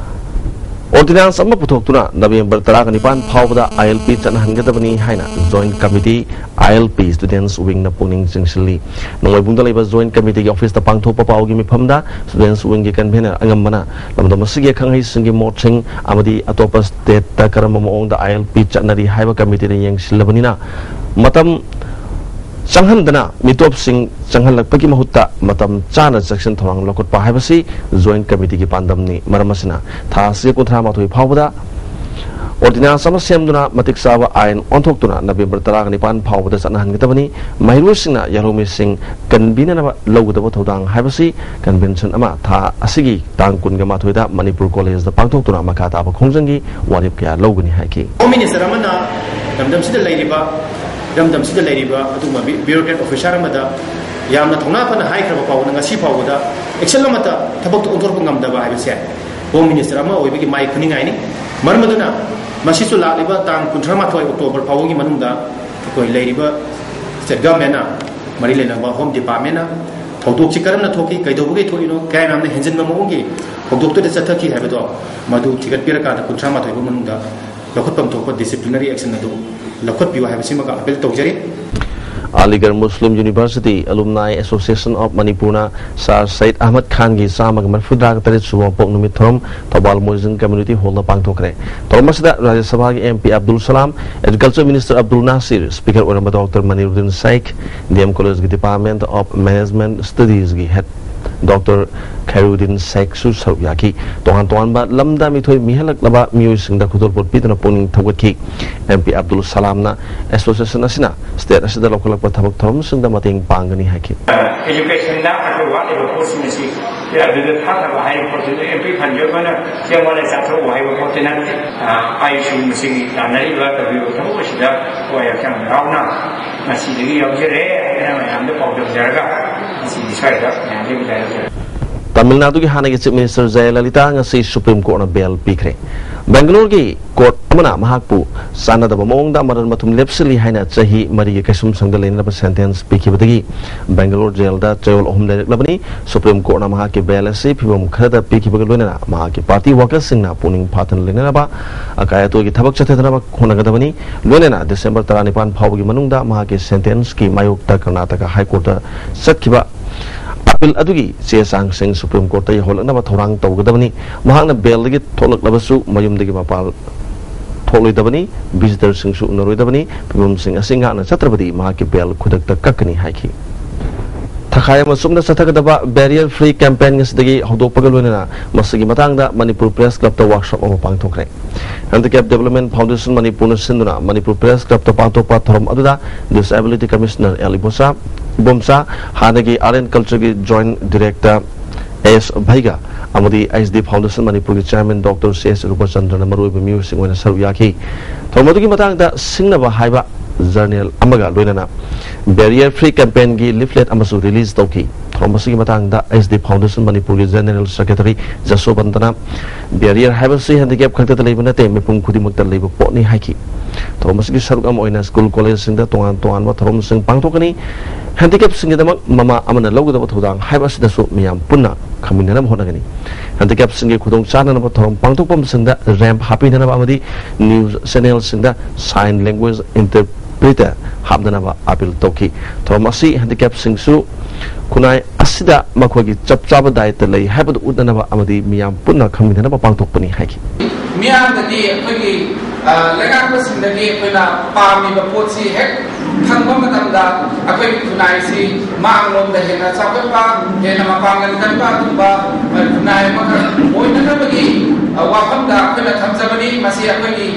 ordinance ꯑꯃ ꯄꯨꯊꯣꯛꯇꯨꯅ November ꯇꯔꯥꯒ ꯅꯤꯄꯥꯟ ꯐꯥꯎꯕꯗ ILP ꯆꯠꯅꯍꯟꯒꯗꯕꯅꯤ ꯍꯥꯏꯅ Joint Committee ILP Students Wingꯅ ꯄꯨꯛꯅꯤꯡ ꯆꯤꯡꯁꯤꯜꯂꯤ꯫ ꯅꯣꯡꯃꯩꯕꯨꯡꯗ ꯂꯩꯕ Joint Committeeꯒꯤ officeꯇ ꯄꯥꯡꯊꯣꯛꯄ ꯄꯥꯎꯒꯤ ꯃꯤꯐꯝꯗ Students Wingꯒꯤ convener ꯑꯉꯝꯕꯅ ꯂꯝꯗꯝ ꯑꯁꯤꯒꯤ ꯑꯈꯪ ꯑꯍꯩꯁꯤꯡꯒꯤ ꯃꯣꯠꯁꯤꯡ ꯑꯃꯗꯤ ꯑꯇꯣꯞꯄ stateꯇ ꯀꯔꯝꯕ ꯃꯑꯣꯡꯗ ILP ꯆꯠꯅꯔꯤ ꯍꯥꯏꯕ committeeꯅ ꯌꯦꯡꯁꯤꯜꯂꯕꯅꯤꯅ, ꯃꯇꯝ ꯆꯪꯍꯟꯗꯅ ꯃꯤꯇꯣꯞꯁꯤꯡ ꯆꯪꯍꯜꯂꯛꯄꯒꯤ ꯃꯍꯨꯠꯇ ꯃꯇꯝ ꯆꯥꯅ ꯆꯦꯛꯁꯤꯟ ꯊꯧꯔꯥꯡ ꯂꯧꯈꯠꯄ ꯍꯥꯏꯕꯁꯤ ꯖꯣꯏꯟꯠ ꯀꯃꯤꯇꯤꯒꯤ ꯄꯥꯟꯗꯝꯅꯤ꯫ ꯃꯔꯝ ꯑꯁꯤꯅ ꯊꯥ ꯑꯁꯤꯒꯤ ꯀꯨꯟꯊ꯭ꯔꯥ ꯃꯥꯊꯣꯏ ꯐꯥꯎꯕꯗ ꯑꯣꯔꯗꯤꯅꯥꯟꯁ ꯑꯃ ꯁꯦꯝꯗꯨꯅ ꯃꯇꯤꯛ ꯆꯥꯕ ꯑꯥꯏꯟ ꯑꯣꯟꯊꯣꯛꯇꯨꯅ ꯅꯕꯦꯝꯕꯔ ꯇꯔꯥꯒ ꯅꯤꯄꯥꯟ ꯐꯥꯎꯕꯗ ꯆꯠꯅꯍꯟꯒꯗꯕꯅꯤ꯫ ꯃꯍꯩꯔꯣꯏꯁꯤꯡꯅ ꯌꯥꯂꯣꯝꯃꯤꯁꯤꯡ ꯀꯟꯕꯤꯅꯅꯕ ꯂꯧꯒꯗꯕ ꯊꯧꯗꯥꯡ ꯍꯥꯏꯕꯁꯤ ꯀꯟꯚꯦꯟꯁꯟ ꯑꯃ ꯊꯥ ꯑꯁꯤꯒꯤ ꯇꯥꯡ ꯀꯨꯟꯒ ꯃꯥꯊꯣꯏꯗ ꯃꯅꯤꯄꯨꯔ ꯀꯣꯂꯦꯖꯗ ꯄꯥꯡꯊꯣꯛꯇꯨꯅ ꯃꯈꯥ ꯇꯥꯕ ꯈꯣꯡꯖꯪꯒꯤ ꯋꯥꯔꯦꯞ ꯀꯌꯥ ꯂꯧꯒꯅꯤ ꯍꯥꯏꯈꯤ꯫ ꯍꯣꯝ ꯃꯤꯅꯤꯁꯇꯔ ꯑꯃꯅ ꯂꯝꯗꯝꯁꯤꯗ ꯂꯩꯔꯤꯕ, ꯏꯔꯝꯗꯝꯁꯤꯗ ꯂꯩꯔꯤꯕ ꯑꯗꯨꯒꯨꯝꯕ ꯕ꯭ꯌꯨ-, ꯕ꯭ꯌꯨꯔꯣꯀ꯭ꯔꯦꯠ ꯑꯣꯐꯤꯁꯥꯔ ꯑꯃꯗ ꯌꯥꯝꯅ ꯊꯧꯅꯥ ꯐꯅ ꯍꯥꯏꯈ꯭ꯔꯕ ꯐꯥꯎꯕꯗ ꯉꯁꯤ ꯐꯥꯎꯕꯗ ꯑꯦꯛꯁꯟ ꯑꯃꯠꯇ ꯊꯕꯛꯇ ꯑꯣꯟꯊꯣꯔꯛꯄ ꯉꯝꯗꯕ ꯍꯥꯏꯕꯁꯦ ꯍꯣꯝ ꯃꯤꯅꯤꯁꯇꯔ ꯑꯃ ꯑꯣꯏꯕꯒꯤ ꯃꯥꯏ ꯈꯨꯅꯤꯡꯉꯥꯏꯅꯤ꯫ ꯃꯔꯝ ꯑꯗꯨꯅ ꯃꯁꯤꯁꯨ ꯂꯥꯛꯂꯤꯕ ꯇꯥꯡ ꯀꯨꯟꯊ꯭ꯔꯥ ꯃꯥꯊꯣꯏ ꯑꯣꯛꯇꯣꯕꯔ ꯐꯥꯎꯕꯒꯤ ꯃꯅꯨꯡꯗ ꯑꯩꯈꯣꯏ ꯂꯩꯔꯤꯕ ꯁ꯭ꯇꯦꯠ ꯒꯚꯔꯟꯃꯦꯟꯅ, ꯃꯔꯤ ꯂꯩꯅꯕ ꯍꯣꯝ ꯗꯤꯄꯥꯔꯠꯃꯦꯟꯅ ꯊꯧꯗꯣꯛꯁꯤ ꯀꯔꯝꯅ ꯊꯣꯛꯈꯤ, ꯀꯩꯗꯧꯕꯒꯤ ꯊꯣꯛꯏꯅꯣ, ꯀꯌꯥꯝ ꯌꯥꯝꯅ ꯍꯦꯟꯖꯤꯟꯕ ꯃꯑꯣꯡꯒꯤ ꯊꯧꯗꯣꯛꯇꯨꯗ ꯆꯠꯊꯈꯤ ꯍꯥꯏꯕꯗꯣ, ꯃꯗꯨ ꯊꯤꯒꯠꯄꯤꯔꯀꯥꯟꯗ ꯀꯨꯟꯊ꯭ꯔꯥ ꯃꯥꯊꯣꯏ ꯐꯥꯎ ꯃꯅꯨꯡꯗ ꯂꯧꯈꯠꯐꯝ ꯊꯣꯛꯄ ꯗꯤꯁꯤꯄ꯭ꯂꯤꯅꯔꯤ ꯑꯦꯛꯁꯟ ꯑꯗꯨ ꯂꯧꯈꯠꯄꯤꯌꯨ ꯍꯥꯏꯕꯁꯤꯃꯒ ꯑꯄꯤꯜ ꯇꯧꯖꯔꯤ꯫ ꯑꯂꯤꯒꯔ ꯃꯨꯁꯂꯤꯝ ꯌꯨꯅꯤꯚꯔꯁꯤꯇꯤ ꯑꯦꯂꯨꯝꯅꯥꯏ ꯑꯦꯁꯣꯁꯤꯌꯦꯁꯟ ꯑꯣꯐ ꯃꯅꯤꯄꯨꯔꯅ ꯁꯥꯔ ꯁꯌꯤꯗ ꯑꯍꯃꯗ ꯈꯥꯟꯒꯤ ꯆꯥꯝꯃꯒ ꯃꯔꯤꯐꯨꯇꯔꯥꯒ ꯇꯔꯦꯠ ꯁꯨꯕ ꯃꯄꯣꯛ ꯅꯨꯃꯤꯠ ꯊꯧꯔꯝ ꯊꯧꯕꯥꯜ ꯃꯣꯏꯖꯤꯡ ꯀꯝꯃ꯭ꯌꯨꯅꯤꯇꯤ ꯍꯣꯜꯗ ꯄꯥꯡꯊꯣꯛꯈ꯭ꯔꯦ꯫ ꯊꯧꯔꯝ ꯑꯁꯤꯗ ꯔꯥꯖ꯭ꯌ ꯁꯚꯥꯒꯤ M P Abdul Salam, agriculture minister Abdul Nasir, speaker ꯑꯣꯏꯔꯝꯕ doctor Maniruddin Shaikh, D M ꯀꯣꯂꯦꯖꯀꯤ ꯗꯤꯄꯥꯔꯠꯃꯦꯟꯠ ꯑꯣꯐ ꯃꯦꯅꯦꯖꯃꯦꯟꯠ ꯁ꯭ꯇꯗꯤꯁꯀꯤ ꯍꯦꯗ ꯗꯣꯛꯇꯔ ꯈꯩꯔꯨꯗꯤꯟ ꯁꯦꯈꯁꯨ ꯁꯔꯨꯛ ꯌꯥꯈꯤ꯫ ꯇꯣꯉꯥꯟ ꯇꯣꯉꯥꯟꯕ ꯂꯝꯗ ꯃꯤꯊꯣꯏ ꯃꯤꯍꯦꯜꯂꯛꯂꯕ ꯃꯤꯑꯣꯏꯁꯤꯡꯗ ꯈꯨꯗꯣꯜꯄꯣꯠ ꯄꯤꯗꯨꯅ ꯄꯨꯛꯅꯤꯡ ꯊꯧꯒꯠꯈꯤ꯫ ꯑꯦꯝ ꯄꯤ ꯑꯕꯗꯨꯜ ꯁꯂꯥꯝꯅ ꯑꯦꯁꯣꯁꯤꯌꯦꯁꯟ ꯑꯁꯤꯅ ꯁ꯭ꯇꯦꯠ ꯑꯁꯤꯗ ꯂꯧꯈꯠꯂꯛꯄ ꯊꯕꯛ ꯊꯧꯔꯝꯁꯤꯡꯗ ꯃꯇꯦꯡ ꯄꯥꯡꯒꯅꯤ ꯍꯥꯏꯈꯤ꯫ ꯑꯦꯖꯨꯀꯦꯁꯟꯗ ꯑꯩꯈꯣꯏ ꯋꯥꯠꯂꯤꯕ ꯄꯣꯠꯁꯤꯡ ꯑꯁꯤ ꯑꯗꯨꯗ ꯊꯥꯊꯕ ꯍꯥꯏꯔꯤꯕ ꯄꯣꯠꯇꯨꯗ ꯑꯦꯝ ꯄꯤ ꯐꯟꯁꯨ ꯑꯩꯈꯣꯏꯅ ꯆꯦꯡ ꯋꯥꯠꯂꯦ ꯆꯥꯊꯣꯛꯎ ꯍꯥꯏꯕ ꯄꯣꯠꯇꯤ ꯅꯠꯇꯦ꯫ ꯑꯥꯏꯁꯤꯡ ꯃꯁꯤꯒꯤ ꯇꯥꯟꯅꯔꯤꯕ ꯇꯧꯔꯤꯕ ꯊꯕꯛ ꯑꯁꯤꯗ ꯊꯋꯥꯏ ꯍꯛꯆꯥꯡ ꯌꯥꯎꯅ ꯉꯁꯤꯗꯒꯤ ꯌꯥꯎꯖꯔꯦ ꯍꯥꯏꯅ ꯃꯌꯥꯝꯗ ꯄꯥꯎꯗꯝꯖꯔꯒ ꯉꯁꯤꯗꯤ ꯁ꯭ꯋꯥꯏꯗ ꯃꯌꯥꯝꯗꯒꯤ ꯂꯥꯏꯔꯤꯛ ꯇꯥꯃꯤꯜ ꯅꯥꯗꯨꯒꯤ ꯍꯥꯟꯅꯒꯤ ꯆꯤꯐ ꯃꯤꯅꯤꯁꯇꯔ ꯖꯌꯂꯂꯤꯇꯥ ꯉꯁꯤ ꯁꯨꯄ꯭ꯔꯤꯝ ꯀꯣꯔꯠꯅ ꯕꯦꯜ ꯄꯤꯈ꯭ꯔꯦ꯫ ꯕꯦꯡꯒꯂꯣꯔꯒꯤ ꯀꯣꯔꯠ ꯑꯃꯅ ꯃꯍꯥꯛꯄꯨ ꯆꯥꯟꯅꯗꯕ ꯃꯑꯣꯡꯗ ꯃꯔꯟ ꯃꯊꯨꯝ ꯂꯦꯞꯁꯤꯜꯂꯤ ꯍꯥꯏꯅ ꯆꯍꯤ ꯃꯔꯤꯒꯤ ꯀꯩꯁꯨꯝꯁꯪꯗ ꯂꯩꯅꯅꯕ ꯁꯦꯟꯇꯦꯟꯁ ꯄꯤꯈꯤꯕꯗꯒꯤ ꯕꯦꯡꯒꯂꯣꯔ ꯖꯦꯜꯗ ꯆꯌꯣꯜ ꯑꯍꯨꯝ ꯂꯩꯔꯛꯂꯕꯅꯤ꯫ ꯁꯨꯄ꯭ꯔꯤꯝ ꯀꯣꯔꯠꯅ ꯃꯍꯥꯛꯀꯤ ꯕꯦꯜ ꯑꯁꯤ ꯐꯤꯕꯝ ꯈꯔꯗ ꯄꯤꯈꯤꯕꯒ ꯂꯣꯏꯅꯅ ꯃꯍꯥꯛꯀꯤ ꯄꯥꯔꯇꯤ ꯋꯥꯀꯔꯁꯤꯡꯅ ꯄꯨꯛꯅꯤꯡ ꯐꯥꯊꯅ ꯂꯩꯅꯅꯕ ꯑꯀꯥꯏ ꯑꯇꯣꯏꯒꯤ ꯊꯕꯛ ꯆꯠꯊꯗꯅꯕ ꯍꯣꯠꯅꯒꯗꯕꯅꯤ꯫ ꯂꯣꯏꯅꯅ ꯗꯤꯁꯦꯝꯕꯔ ꯇꯔꯥꯅꯤꯄꯥꯟ ꯐꯥꯎꯕꯒꯤ ꯃꯅꯨꯡꯗ ꯃꯍꯥꯛꯀꯤ ꯁꯦꯟꯇꯦꯟꯁꯀꯤ ꯃꯥꯌꯣꯛꯇ ꯀꯔꯅꯥꯇꯀꯥ ꯍꯥꯏ ꯀꯣꯔꯠꯇ ꯆꯠꯈꯤꯕ ꯑꯄꯤꯜ ꯑꯗꯨꯒꯤ ꯆꯦ ꯆꯥꯡꯁꯤꯡ ꯁꯨꯄ꯭ꯔꯤꯝ ꯀꯣꯔꯠꯇ ꯌꯧꯍꯜꯂꯛꯅꯕ ꯊꯧꯔꯥꯡ ꯇꯧꯒꯗꯕꯅꯤ꯫ ꯃꯍꯥꯛꯅ ꯕꯦꯜꯗꯒꯤ ꯊꯣꯛꯂꯛꯂꯕꯁꯨ ꯃꯌꯨꯝꯗꯒꯤ ꯃꯄꯥꯜ ꯊꯣꯛꯂꯣꯏꯗꯕꯅꯤ, ꯚꯤꯖꯤꯇꯔꯁꯤꯡꯁꯨ ꯎꯅꯔꯣꯏꯗꯕꯅꯤ, ꯐꯤꯕꯝꯁꯤꯡ ꯑꯁꯤ ꯉꯥꯛꯅ ꯆꯠꯇ꯭ꯔꯕꯗꯤ ꯃꯍꯥꯛꯀꯤ ꯕꯦꯜ ꯈꯨꯗꯛꯇ ꯀꯛꯀꯅꯤ ꯍꯥꯏꯈꯤ꯫ ꯊꯈꯥꯏ ꯑꯃ ꯆꯨꯞꯅ ꯆꯠꯊꯒꯗꯕ ꯕꯦꯔꯤꯌꯔ ꯐ꯭ꯔꯤ ꯀꯦꯝꯄꯦꯟ ꯉꯁꯤꯗꯒꯤ ꯍꯧꯗꯣꯛꯄꯒ ꯂꯣꯏꯅꯅ ꯃꯁꯤꯒꯤ ꯃꯇꯥꯡꯗ ꯃꯅꯤꯄꯨꯔ ꯄ꯭ꯔꯦꯁ ꯀ꯭ꯂꯕꯇ ꯋꯥꯔꯛꯁꯣꯞ ꯑꯃ ꯄꯥꯡꯊꯣꯛꯈ꯭ꯔꯦ꯫ ꯍꯦꯟꯗꯤꯀꯦꯞ ꯗꯤꯕꯦꯂꯞꯃꯦꯟ ꯐꯥꯎꯟꯗꯦꯁꯟ ꯃꯅꯤꯄꯨꯔꯅ ꯁꯤꯟꯗꯨꯅ ꯃꯅꯤꯄꯨꯔ ꯄ꯭ꯔꯦꯁ ꯀ꯭ꯂꯕꯇ ꯄꯥꯡꯊꯣꯛꯄ ꯊꯧꯔꯝ ꯑꯗꯨꯗ disability commissioner L Ibocha, Ibomcha, ꯍꯥꯟꯅꯒꯤ ꯑꯥꯔꯠ ꯑꯦꯟ ꯀꯜꯆꯔꯒꯤ ꯖꯣꯏꯟꯠ ꯗꯤꯔꯦꯛꯇꯔ ꯑꯦꯁ ꯚꯩꯒ ꯑꯃꯗꯤ ꯑꯩꯆ ꯗꯤ ꯐꯥꯎꯟꯗꯦꯁꯟ ꯃꯅꯤꯄꯨꯔꯒꯤ ꯆꯤꯌꯔꯃꯦꯟ ꯗꯣꯛꯇꯔ ꯁꯤ ꯑꯦꯁ ꯔꯨꯄꯆꯟꯗ꯭ꯔꯅ ꯃꯔꯨꯑꯣꯏꯕ ꯃꯤꯑꯣꯏꯁꯤꯡ ꯑꯣꯏꯅ ꯁꯔꯨꯛ ꯌꯥꯈꯤ꯫ ꯊꯧꯔꯝ ꯑꯗꯨꯒꯤ ꯃꯇꯥꯡꯗ ꯁꯤꯡꯅꯕ ꯍꯥꯏꯕ ꯖꯔꯅꯦꯜ ꯑꯃꯒ ꯂꯣꯏꯅꯅ ꯕꯦꯔꯤꯌꯔ ꯐ꯭ꯔꯤ ꯀꯦꯝꯄꯦꯟꯒꯤ ꯂꯤꯐꯂꯦꯠ ꯑꯃꯁꯨ ꯔꯤꯂꯤꯖ ꯇꯧꯈꯤ꯫ ꯊꯧꯔꯝ ꯑꯁꯤꯒꯤ ꯃꯇꯥꯡꯗ ꯑꯩꯆ ꯗꯤ ꯐꯥꯎꯟꯗꯦꯁꯟ ꯃꯅꯤꯄꯨꯔꯒꯤ ꯖꯦꯅꯦꯔꯦꯜ ꯁꯦꯀ꯭ꯔꯦꯇꯔꯤ ꯖꯁꯣꯕꯟꯇꯅ ꯕꯦꯔꯤꯌꯔ ꯍꯥꯏꯕꯁꯤ ꯍꯦꯟꯗꯤꯀꯦꯞ ꯈꯛꯇꯗ ꯂꯩꯕ ꯅꯠꯇꯦ, ꯃꯤꯄꯨꯝ ꯈꯨꯗꯤꯡꯃꯛꯇ ꯂꯩꯕ ꯄꯣꯠꯅꯤ ꯍꯥꯏꯈꯤ꯫ ꯊꯧꯔꯝ ꯑꯁꯤꯒꯤ ꯁꯔꯨꯛ ꯑꯃ ꯑꯣꯏꯅ ꯁ꯭ꯀꯨꯜ ꯀꯣꯂꯦꯖꯁꯤꯡꯗ ꯇꯣꯉꯥꯟ ꯇꯣꯉꯥꯟꯕ ꯊꯧꯔꯝꯁꯤꯡ ꯄꯥꯡꯊꯣꯛꯀꯅꯤ꯫ ꯍꯦꯟꯗꯤꯀꯦꯞꯁꯤꯡꯒꯤꯗꯃꯛ ꯃꯃꯥ ꯑꯃꯅ ꯂꯧꯒꯗꯕ ꯊꯧꯗꯥꯡ ꯍꯥꯏꯕ ꯑꯁꯤꯗꯁꯨ ꯃꯤꯌꯥꯝ ꯄꯨꯟꯅ ꯈꯪꯃꯤꯟꯅꯅꯕ ꯍꯣꯠꯅꯒꯅꯤ꯫ ꯍꯦꯟꯗꯤꯀꯦꯞꯁꯤꯡꯒꯤ ꯈꯨꯗꯣꯡꯆꯥꯅꯅꯕ ꯊꯧꯔꯝ ꯄꯥꯡꯊꯣꯛꯄ ꯑꯃꯁꯨꯡꯗ ꯔꯦꯝꯞ ꯍꯥꯞꯄꯤꯅꯅꯕ ꯑꯃꯗꯤ ꯅ꯭ꯌꯨꯁ ꯆꯦꯅꯦꯜꯁꯤꯡꯗ ꯁꯥꯏꯟ ꯂꯦꯡꯒ꯭ꯋꯦꯖ ꯏꯟꯇꯔꯄ꯭ꯔꯤꯇꯔ ꯍꯥꯞꯅꯅꯕ ꯑꯥꯄꯤꯜ ꯇꯧꯈꯤ꯫ ꯊꯧꯔꯝ ꯑꯁꯤ ꯍꯦꯟꯗꯤꯀꯦꯞꯁꯤꯡꯁꯨ ꯈꯨꯟꯅꯥꯏ ꯑꯁꯤꯗ ꯃꯈꯣꯏꯒꯤ ꯆꯞ ꯆꯥꯕ ꯗꯥꯏꯇ ꯂꯩ ꯍꯥꯏꯕꯗꯨ ꯎꯠꯅꯅꯕ ꯑꯃꯗꯤ ꯃꯤꯌꯥꯝ ꯄꯨꯟꯅ ꯈꯪꯃꯤꯟꯅꯅꯕ ꯄꯥꯡꯊꯣꯛꯄꯅꯤ ꯍꯥꯏꯈꯤ꯫ ꯃꯤꯌꯥꯝꯗꯒꯤ ꯑꯩꯈꯣꯏꯒꯤ, ꯑ, ꯂꯩꯉꯥꯛꯄꯁꯤꯡꯗꯒꯤ ꯑꯩꯈꯣꯏꯅ ꯄꯥꯝꯃꯤꯕ ꯄꯣꯠꯁꯤ ꯍꯦꯛ ꯐꯪꯕ ꯃꯇꯝꯗ ꯑꯩꯈꯣꯏꯒꯤ ꯈꯨꯟꯅꯥꯏꯁꯤ ꯃꯥꯡꯂꯣꯝꯗ ꯍꯦꯟꯅ ꯆꯥꯎꯈꯠꯄ, ꯍꯦꯟꯅ ꯃꯄꯥꯡꯒꯜ ꯀꯟꯕ ꯑꯗꯨꯒꯨꯝꯕ, ꯑ, ꯈꯨꯟꯅꯥꯏ ꯑꯃꯈꯛ ꯑꯣꯏꯅꯅꯕꯒꯤ, ꯑ, ꯋꯥꯐꯝꯗ ꯑꯩꯈꯣꯏꯅ ꯊꯝꯖꯕꯅꯤ꯫ ꯃꯁꯤ ꯑꯩꯈꯣꯏꯒꯤ,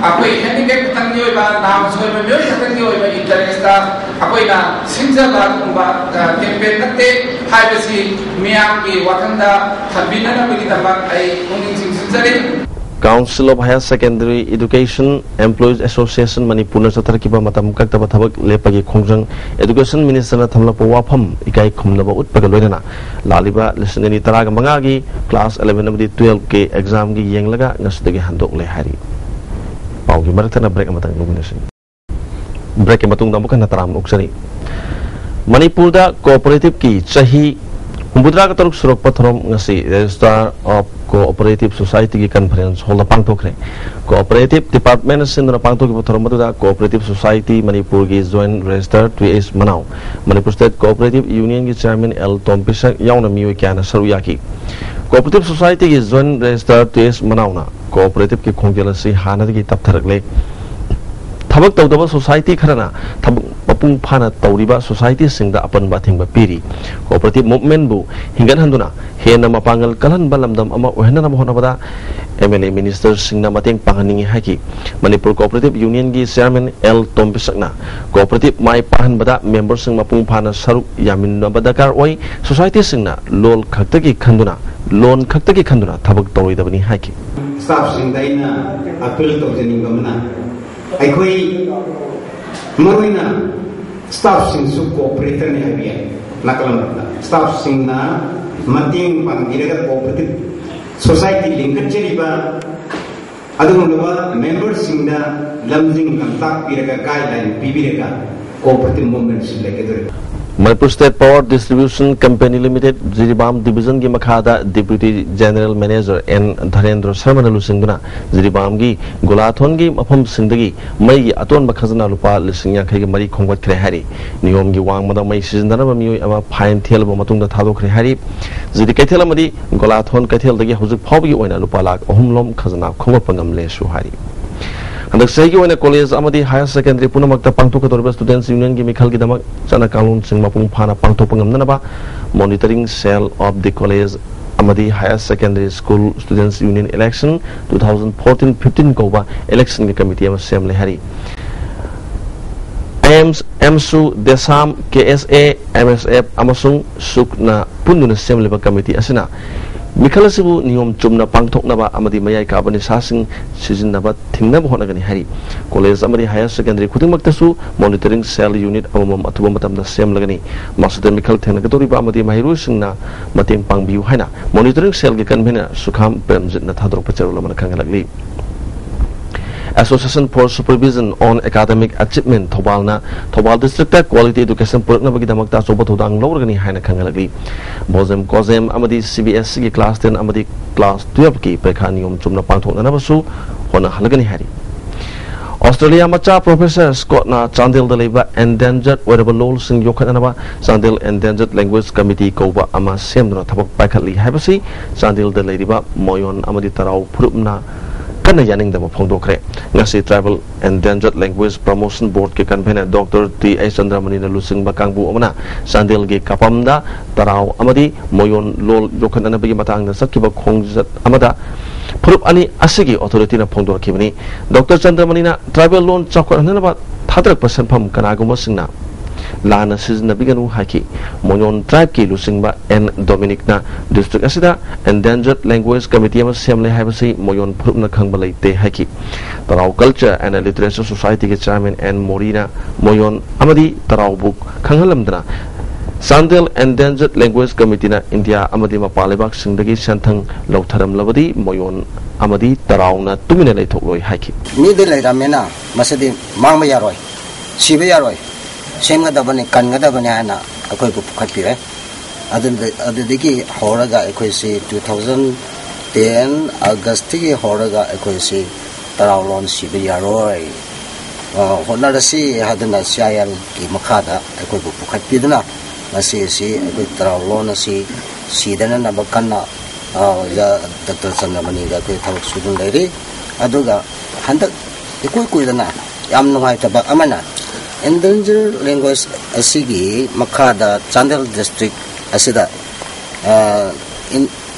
ꯑꯩꯈꯣꯏ ꯍꯦꯟꯗꯤꯀꯦꯞ ꯈꯛꯇꯪꯒꯤ ꯑꯣꯏꯕ, ꯅꯥꯝ ꯁꯣꯏꯕ ꯃꯤꯑꯣꯏ ꯈꯛꯇꯪꯒꯤ ꯑꯣꯏꯕ ꯏꯟꯇꯔꯦꯁꯇ ꯑꯩꯈꯣꯏꯅ ꯁꯤꯟꯖꯕ ꯑꯗꯨꯒꯨꯝꯕ, ꯑ, ꯀꯦꯝꯄꯦꯟ ꯅꯠꯇꯦ ꯍꯥꯏꯕꯁꯤ ꯃꯤꯌꯥꯝꯒꯤ ꯋꯥꯈꯜꯗ ꯊꯝꯕꯤꯅꯅꯕꯒꯤꯗꯃꯛ ꯑꯩ ꯄꯨꯛꯅꯤꯡ ꯆꯤꯡꯁꯤꯟꯖꯔꯤ꯫ Council of Higher Secondary Education Employees Association ꯃꯅꯤꯄꯨꯔꯅ ꯆꯠꯊꯔꯛꯈꯤꯕ ꯃꯇꯝ ꯀꯛꯇꯕ ꯊꯕꯛ ꯂꯦꯞꯄꯒꯤ ꯈꯣꯡꯖꯪ Education Minister ꯅ ꯊꯝꯂꯛꯄ ꯋꯥꯐꯝ ꯏꯀꯥꯏ ꯈꯨꯝꯅꯕ ꯎꯠꯄꯒ ꯂꯣꯏꯅꯅ ꯂꯥꯛꯂꯤꯕ ꯂꯤꯁꯤꯡ ꯑꯅꯤ ꯇꯔꯥꯒ ꯃꯉꯥꯒꯤ class eleven ꯑꯃꯗꯤ twelve ꯀꯤ exam ꯒꯤ ꯌꯦꯡꯂꯒ ꯉꯁꯤꯗꯒꯤ ꯍꯟꯗꯣꯛꯂꯦ ꯍꯥꯏꯔꯤ꯫ ꯄꯥꯎꯒꯤ ꯃꯔꯛ ꯊꯠꯅ break ꯑꯃꯇꯪ ꯂꯧꯃꯤꯟꯅꯁꯤ꯫ Break ꯀꯤ ꯃꯇꯨꯡꯗ ꯑꯃꯨꯛ ꯍꯟꯅ ꯇꯔꯥꯝꯅ ꯑꯣꯛꯆꯔꯤ꯫ ꯃꯅꯤꯄꯨꯔꯗ cooperative ꯀꯤ ꯆꯍꯤ ꯍꯨꯝꯐꯨꯇꯔꯥꯒ ꯇꯔꯨꯛ ꯁꯨꯔꯛꯄ ꯊꯧꯔꯝ ꯉꯁꯤ Registrar of Cooperative Society ꯒꯤ conference hall ꯗ ꯄꯥꯡꯊꯣꯛꯈ꯭ꯔꯦ꯫ Cooperative Department ꯅ ꯁꯤꯟꯗꯨꯅ ꯄꯥꯡꯊꯣꯛꯈꯤꯕ ꯊꯧꯔꯝ ꯑꯗꯨꯗ Cooperative Society ꯃꯅꯤꯄꯨꯔꯒꯤ Joint Registrar ꯇꯤ ꯑꯦꯁ ꯃꯅꯥꯎ, ꯃꯅꯤꯄꯨꯔ State Cooperative Union ꯒꯤ Chairman ꯑꯦꯜ ꯇꯣꯝꯕꯤꯁꯛ ꯌꯥꯎꯅ ꯃꯤꯑꯣꯏ ꯀꯌꯥꯅ ꯁꯔꯨꯛ ꯌꯥꯈꯤ꯫ Cooperative Society ꯒꯤ Joint Registrar ꯇꯨ ꯑꯦꯁ ꯃꯅꯥꯎꯅ cooperative ꯀꯤ ꯈꯣꯡꯖꯦꯜ ꯑꯁꯤ ꯍꯥꯟꯅꯗꯒꯤ ꯇꯞꯊꯔꯛꯂꯦ꯫ ꯊꯕꯛ ꯇꯧꯗꯕ society ꯈꯔꯅ ꯊꯕꯛ ꯃꯄꯨꯡ ꯐꯥꯅ ꯇꯧꯔꯤꯕ society ꯁꯤꯡꯗ ꯑꯄꯟꯕ ꯑꯊꯤꯡꯕ ꯄꯤꯔꯤ꯫ Cooperative movement ꯕꯨ ꯍꯤꯡꯒꯠꯍꯟꯗꯨꯅ ꯍꯦꯟꯅ ꯃꯄꯥꯡꯒꯜ ꯀꯜꯍꯟꯕ ꯂꯝꯗꯝ ꯑꯃ ꯑꯣꯏꯍꯟꯅꯕ ꯍꯣꯠꯅꯕꯗ M L A minister ꯁꯤꯡꯅ ꯃꯇꯦꯡ ꯄꯥꯡꯍꯟꯅꯤꯡꯏ ꯍꯥꯏꯈꯤ꯫ ꯃꯅꯤꯄꯨꯔ Cooperative Union ꯒꯤ chairman ꯑꯦꯜ ꯇꯣꯝꯕꯤꯁꯛꯅ cooperative ꯃꯥꯏ ꯄꯥꯛꯍꯟꯕꯗ member ꯁꯤꯡ ꯃꯄꯨꯡ ꯐꯥꯅ ꯁꯔꯨꯛ ꯌꯥꯃꯤꯟꯅꯕ ꯗꯔꯀꯥꯔ ꯑꯣꯏ꯫ Society ꯁꯤꯡꯅ ꯂꯣꯟ ꯈꯛꯇꯒꯤ ꯈꯟꯗꯨꯅ, ꯂꯣꯟ ꯈꯛꯇꯒꯤ ꯈꯟꯗꯨꯅ ꯊꯕꯛ ꯇꯧꯔꯣꯏꯗꯕꯅꯤ ꯍꯥꯏꯈꯤ꯫ Staff ꯁꯤꯡꯗ ꯑꯩꯅ appeal ꯇꯧꯖꯅꯤꯡꯕ ꯑꯃꯅ, ꯑꯩꯈꯣꯏ ꯃꯔꯨꯑꯣꯏꯅ staff ꯁꯤꯡꯁꯨ cooperator ꯅꯤ ꯍꯥꯏꯕ ꯌꯥꯏ꯫ ꯅꯥꯀꯜ ꯑꯃꯗ staff ꯁꯤꯡꯅ ꯃꯇꯦꯡ ꯄꯥꯡꯕꯤꯔꯒ cooperative society ꯂꯤꯡꯈꯠꯆꯔꯤꯕ ꯑꯗꯨꯒꯨꯝꯂꯕ member ꯁꯤꯡꯗ ꯂꯝꯖꯤꯡ ꯂꯝꯇꯥꯛꯄꯤꯔꯒ, guideline ꯄꯤꯕꯤꯔꯒ cooperative movement ꯁꯤ ꯂꯩꯒꯗꯧꯔꯤꯕꯅꯤ꯫ Manipur State Power Distribution Company Limited Jiribam division ꯒꯤ ꯃꯈꯥꯗ Deputy General Manager ꯑꯦꯟ ꯙꯔꯦꯟꯗ꯭ꯔ ꯁꯔꯃꯅ ꯂꯨꯆꯤꯡꯗꯨꯅ ꯖꯤꯔꯤꯕꯥꯝꯒꯤ ꯒꯣꯂꯥꯊꯣꯟꯒꯤ ꯃꯐꯝꯁꯤꯡꯗꯒꯤ ꯃꯩꯒꯤ ꯑꯇꯣꯟꯕ ꯈꯖꯅꯥ ꯂꯨꯄꯥ ꯂꯤꯁꯤꯡ ꯌꯥꯡꯈꯩꯒ ꯃꯔꯤ ꯈꯣꯝꯒꯠꯈ꯭ꯔꯦ ꯍꯥꯏꯔꯤ꯫ ꯅꯤꯌꯣꯝꯒꯤ ꯋꯥꯡꯃꯗ ꯃꯩ ꯁꯤꯖꯤꯟꯅꯔꯝꯕ ꯃꯤꯑꯣꯏ ꯑꯃ fine ꯊꯤꯍꯜꯂꯕ ꯃꯇꯨꯡꯗ ꯊꯥꯗꯣꯛꯈ꯭ꯔꯦ ꯍꯥꯏꯔꯤ꯫ ꯖꯤꯔꯤ ꯀꯩꯊꯦꯜ ꯑꯃꯗꯤ ꯒꯣꯂꯥꯊꯣꯟ ꯀꯩꯊꯦꯜꯗꯒꯤ ꯍꯧꯖꯤꯛ ꯐꯥꯎꯕꯒꯤ ꯑꯣꯏꯅ ꯂꯨꯄꯥ ꯂꯥꯈ ꯑꯍꯨꯝ ꯂꯣꯝ ꯈꯖꯅꯥ ꯈꯣꯝꯒꯠꯄ ꯉꯝꯂꯦꯁꯨ ꯍꯥꯏꯔꯤ꯫ ꯍꯟꯗꯛ ꯆꯍꯤꯒꯤ ꯑꯣꯏꯅ college ꯑꯃꯗꯤ higher secondary ꯄꯨꯝꯅꯃꯛꯇ ꯄꯥꯡꯊꯣꯛꯀꯗꯧꯔꯤꯕ Students Union ꯒꯤ ꯃꯤꯈꯜꯒꯤꯗꯃꯛ ꯆꯠꯅ ꯀꯥꯡꯂꯣꯟꯁꯤꯡ ꯃꯄꯨꯡ ꯐꯥꯅ ꯄꯥꯡꯊꯣꯛꯄ ꯉꯝꯅꯅꯕ Monitoring Cell of the College ꯑꯃꯗꯤ Higher Secondary School Students Union Election two thousand fourteen fifteen ꯀꯧꯕ election ꯒꯤ committee ꯑꯃ ꯁꯦꯝꯂꯦ ꯍꯥꯏꯔꯤ꯫ ꯑꯦꯝꯁ, ꯑꯦꯝꯁꯨ, ꯗꯦꯁꯥꯝ, ꯀꯦ ꯑꯦꯁ ꯑꯦ, ꯑꯦꯝ ꯑꯦꯁ ꯑꯦꯐ ꯑꯃꯁꯨꯡ ꯁꯨꯛꯅ ꯄꯨꯟꯗꯨꯅ ꯁꯦꯝꯂꯤꯕ committee ꯑꯁꯤꯅ ꯃꯤꯈꯜ ꯑꯁꯤꯕꯨ ꯅꯤꯌꯣꯝ ꯆꯨꯝꯅ ꯄꯥꯡꯊꯣꯛꯅꯕ ꯑꯃꯗꯤ ꯃꯌꯥꯏ ꯀꯥꯕ ꯅꯤꯁꯥꯁꯤꯡ ꯁꯤꯖꯤꯟꯅꯕ ꯊꯤꯡꯅꯕ ꯍꯣꯠꯅꯒꯅꯤ ꯍꯥꯏꯔꯤ꯫ College ꯑꯃꯗꯤ higher secondary ꯈꯨꯗꯤꯡꯃꯛꯇꯁꯨ monitoring cell unit ꯑꯃꯃꯝ ꯑꯊꯨꯕ ꯃꯇꯝꯗ ꯁꯦꯝꯂꯒꯅꯤ꯫ ꯃꯁꯤꯗ ꯃꯤꯈꯜ ꯊꯦꯡꯅꯒꯗꯧꯔꯤꯕ ꯑꯃꯗꯤ ꯃꯍꯩꯔꯣꯏꯁꯤꯡꯅ ꯃꯇꯦꯡ ꯄꯥꯡꯕꯤꯌꯨ ꯍꯥꯏꯅ monitoring cell ꯒꯤ convener ꯁꯨꯈꯥꯝ ꯄ꯭ꯔꯦꯝꯖꯤꯠꯅ ꯊꯥꯗꯣꯔꯛꯄ ꯆꯦꯔꯣꯜ ꯑꯃꯅ ꯈꯪꯍꯜꯂꯛꯂꯤ꯫ Association for Supervision on Academic Achievement ꯊꯧꯕꯥꯜꯅ Thoubal district ꯇ quality education ꯄꯨꯔꯛꯅꯕꯒꯤꯗꯃꯛꯇ ꯑꯆꯧꯕ ꯊꯧꯗꯥꯡ ꯂꯧꯔꯒꯅꯤ ꯍꯥꯏꯅ ꯈꯪꯍꯜꯂꯛꯂꯤ꯫ ꯕꯣꯖꯦꯝ ꯀꯣꯖꯦꯝ ꯑꯃꯗꯤ ꯁꯤ ꯕꯤ ꯑꯦꯁ ꯏ ꯒꯤ class ten ꯑꯃꯗꯤ class twelve ꯀꯤ ꯄꯔꯤꯈꯥ ꯅꯤꯌꯣꯝ ꯆꯨꯝꯅ ꯄꯥꯡꯊꯣꯛꯅꯅꯕꯁꯨ ꯍꯣꯠꯅꯍꯜꯂꯒꯅꯤ ꯍꯥꯏꯔꯤ꯫ ꯑꯣꯁꯇ꯭ꯔꯦꯂꯤꯌꯥ ꯃꯆꯥ ꯄ꯭ꯔꯣꯐꯦꯁꯔ ꯁ꯭ꯀꯣꯠꯅ ꯆꯥꯟꯗꯦꯜꯗ ꯂꯩꯕ ꯑꯦꯟꯗꯦꯟꯖꯔꯗ ꯑꯣꯏꯔꯕ ꯂꯣꯜꯁꯤꯡ ꯌꯣꯛꯈꯠꯅꯅꯕ ꯆꯥꯟꯗꯦꯜ ꯑꯦꯟꯗꯦꯟꯖꯔꯗ ꯂꯦꯡꯒ꯭ꯋꯦꯖ ꯀꯃꯤꯇꯤ ꯀꯧꯕ ꯑꯃ ꯁꯦꯝꯗꯨꯅ ꯊꯕꯛ ꯄꯥꯏꯈꯠꯂꯤ ꯍꯥꯏꯕꯁꯤ ꯆꯥꯟꯗꯦꯜꯗ ꯂꯩꯔꯤꯕ ꯃꯣꯌꯣꯟ ꯑꯃꯗꯤ ꯇꯔꯥꯎ ꯐꯨꯔꯨꯞꯅ ꯀꯟꯅ ꯌꯥꯅꯤꯡꯗꯕ ꯐꯣꯡꯗꯣꯛꯈ꯭ꯔꯦ꯫ ꯉꯁꯤ ꯇ꯭ꯔꯥꯏꯕꯦꯜ ꯑꯦꯟꯗꯦꯟꯖꯔꯗ ꯂꯦꯡꯒ꯭ꯋꯦꯖ ꯄ꯭ꯔꯃꯣꯁꯟ ꯕꯣꯔꯗꯀꯤ ꯀꯟꯚꯦꯅꯔ ꯗꯣꯛꯇꯔ ꯇꯤ ꯑꯩꯆ ꯆꯟꯗ꯭ꯔꯃꯅꯤꯅ ꯂꯨꯆꯤꯡꯕ ꯀꯥꯡꯕꯨ ꯑꯃꯅ ꯆꯥꯟꯗꯦꯜꯒꯤ ꯀꯥꯄꯝꯗ ꯇꯔꯥꯎ ꯑꯃꯗꯤ ꯃꯣꯌꯣꯟ ꯂꯣꯜ ꯌꯣꯛꯈꯠꯅꯅꯕꯒꯤ ꯃꯇꯥꯡꯗ ꯆꯠꯈꯤꯕ ꯈꯣꯡꯆꯠ ꯑꯃꯗ ꯐꯨꯔꯨꯞ ꯑꯅꯤ ꯑꯁꯤꯒꯤ ꯑꯣꯊꯣꯔꯤꯇꯤꯅ ꯐꯣꯡꯗꯣꯔꯛꯈꯤꯕꯅꯤ꯫ ꯗꯣꯛꯇꯔ ꯆꯟꯗ꯭ꯔꯃꯅꯤꯅ ꯇ꯭ꯔꯥꯏꯕꯦꯜ ꯂꯣꯟ ꯆꯥꯎꯈꯠꯍꯟꯅꯕ ꯊꯥꯗꯔꯛꯄ ꯁꯦꯟꯐꯝ ꯀꯅꯥꯒꯨꯝꯕꯁꯤꯡꯅ ꯂꯥꯟꯅ ꯁꯤꯖꯤꯟꯅꯕꯤꯒꯅꯨ ꯍꯥꯏꯈꯤ꯫ ꯃꯣꯌꯣꯟ ꯇ꯭ꯔꯥꯏꯕꯀꯤ ꯂꯨꯆꯤꯡꯕ ꯑꯦꯟ ꯗꯣꯃꯤꯅꯤꯛꯅ ꯗꯤꯁꯇ꯭ꯔꯤꯛ ꯑꯁꯤꯗ ꯑꯦꯟꯗꯦꯟꯖꯔꯗ ꯂꯦꯡꯒ꯭ꯋꯦꯖ ꯀꯃꯤꯇꯤ ꯑꯃ ꯁꯦꯝꯂꯦ ꯍꯥꯏꯕꯁꯤ ꯃꯣꯌꯣꯟ ꯐꯨꯔꯨꯞꯅ ꯈꯪꯕ ꯂꯩꯇꯦ ꯍꯥꯏꯈꯤ꯫ ꯇꯔꯥꯎ ꯀꯜꯆꯔ ꯑꯦꯟ ꯂꯤꯇꯔꯦꯆꯔ ꯁꯣꯁꯥꯏꯇꯤꯒꯤ ꯆꯤꯌꯔꯃꯦꯟ ꯑꯦꯟ ꯃꯣꯔꯤꯅ ꯃꯣꯌꯣꯟ ꯑꯃꯗꯤ ꯇꯔꯥꯎꯕꯨ ꯈꯪꯍꯜꯂꯝꯗꯅ ꯆꯥꯟꯗꯦꯜ ꯑꯦꯟꯗꯦꯟꯖꯔꯗ ꯂꯦꯡꯒ꯭ꯋꯦꯖ ꯀꯃꯤꯇꯤꯅ ꯏꯟꯗꯤꯌꯥ ꯑꯃꯗꯤ ꯃꯄꯥꯟ ꯂꯩꯕꯥꯛꯁꯤꯡꯗꯒꯤ ꯁꯦꯟꯊꯪ ꯂꯧꯊꯔꯝꯂꯕꯗꯤ ꯃꯣꯌꯣꯟ ꯑꯃꯗꯤ ꯇꯔꯥꯎꯅ ꯇꯨꯃꯤꯟꯅ ꯂꯩꯊꯣꯛꯂꯣꯏ ꯍꯥꯏꯈꯤ꯫ ꯃꯤꯗꯤ ꯂꯩꯔꯝꯃꯤꯅ ꯃꯁꯤꯗꯤ ꯃꯥꯡꯕ ꯌꯥꯔꯣꯏ, ꯁꯤꯕ ꯌꯥꯔꯣꯏ, ꯁꯦꯝꯒꯗꯕꯅꯤ, ꯀꯟꯒꯗꯕꯅꯤ ꯍꯥꯏꯅ ꯑꯩꯈꯣꯏꯕꯨ ꯄꯨꯈꯠꯄꯤꯔꯦ꯫ ꯑꯗꯨꯗ-, ꯑꯗꯨꯗꯒꯤ ꯍꯧꯔꯒ ꯑꯩꯈꯣꯏꯁꯤ ꯇꯨ ꯊꯥꯎꯖꯟ ꯇꯦꯟ ꯑꯥꯒꯁꯇꯒꯤ ꯍꯧꯔꯒ ꯑꯩꯈꯣꯏꯁꯤ ꯇꯔꯥꯎ ꯂꯣꯟ ꯁꯤꯕ ꯌꯥꯔꯣꯏ, ꯑ, ꯍꯣꯠꯅꯔꯁꯤ ꯍꯥꯏꯗꯨꯅ ꯁꯤ ꯑꯥꯏ ꯑꯦꯜꯒꯤ ꯃꯈꯥꯗ ꯑꯩꯈꯣꯏꯕꯨ ꯄꯨꯈꯠꯄꯤꯗꯨꯅ ꯉꯁꯤ ꯑꯁꯤ ꯑꯩꯈꯣꯏ ꯇꯔꯥꯎ ꯂꯣꯟ ꯑꯁꯤ ꯁꯤꯗꯅꯅꯕ ꯀꯟꯅ, ꯑ, ꯑꯣꯖꯥ ꯗꯣꯛꯇꯔ ꯆꯟꯗ꯭ꯔꯃꯅꯤꯒ ꯑꯩꯈꯣꯏ ꯊꯕꯛ ꯁꯨꯗꯨꯅ ꯂꯩꯔꯤ꯫ ꯑꯗꯨꯒ ꯍꯟꯗꯛ ꯏꯀꯨꯏ ꯀꯨꯏꯗꯅ ꯌꯥꯝ ꯅꯨꯡꯉꯥꯏꯇꯕ ꯑꯃꯅ, ꯏꯟꯗꯦꯟꯖꯔ ꯂꯦꯡꯒ꯭ꯋꯦꯖ ꯑꯁꯤꯒꯤ ꯃꯈꯥꯗ ꯆꯥꯟꯗꯦꯜ ꯗꯤꯁꯇ꯭ꯔꯤꯛ ꯑꯁꯤꯗ, ꯑ, ꯏꯟ-,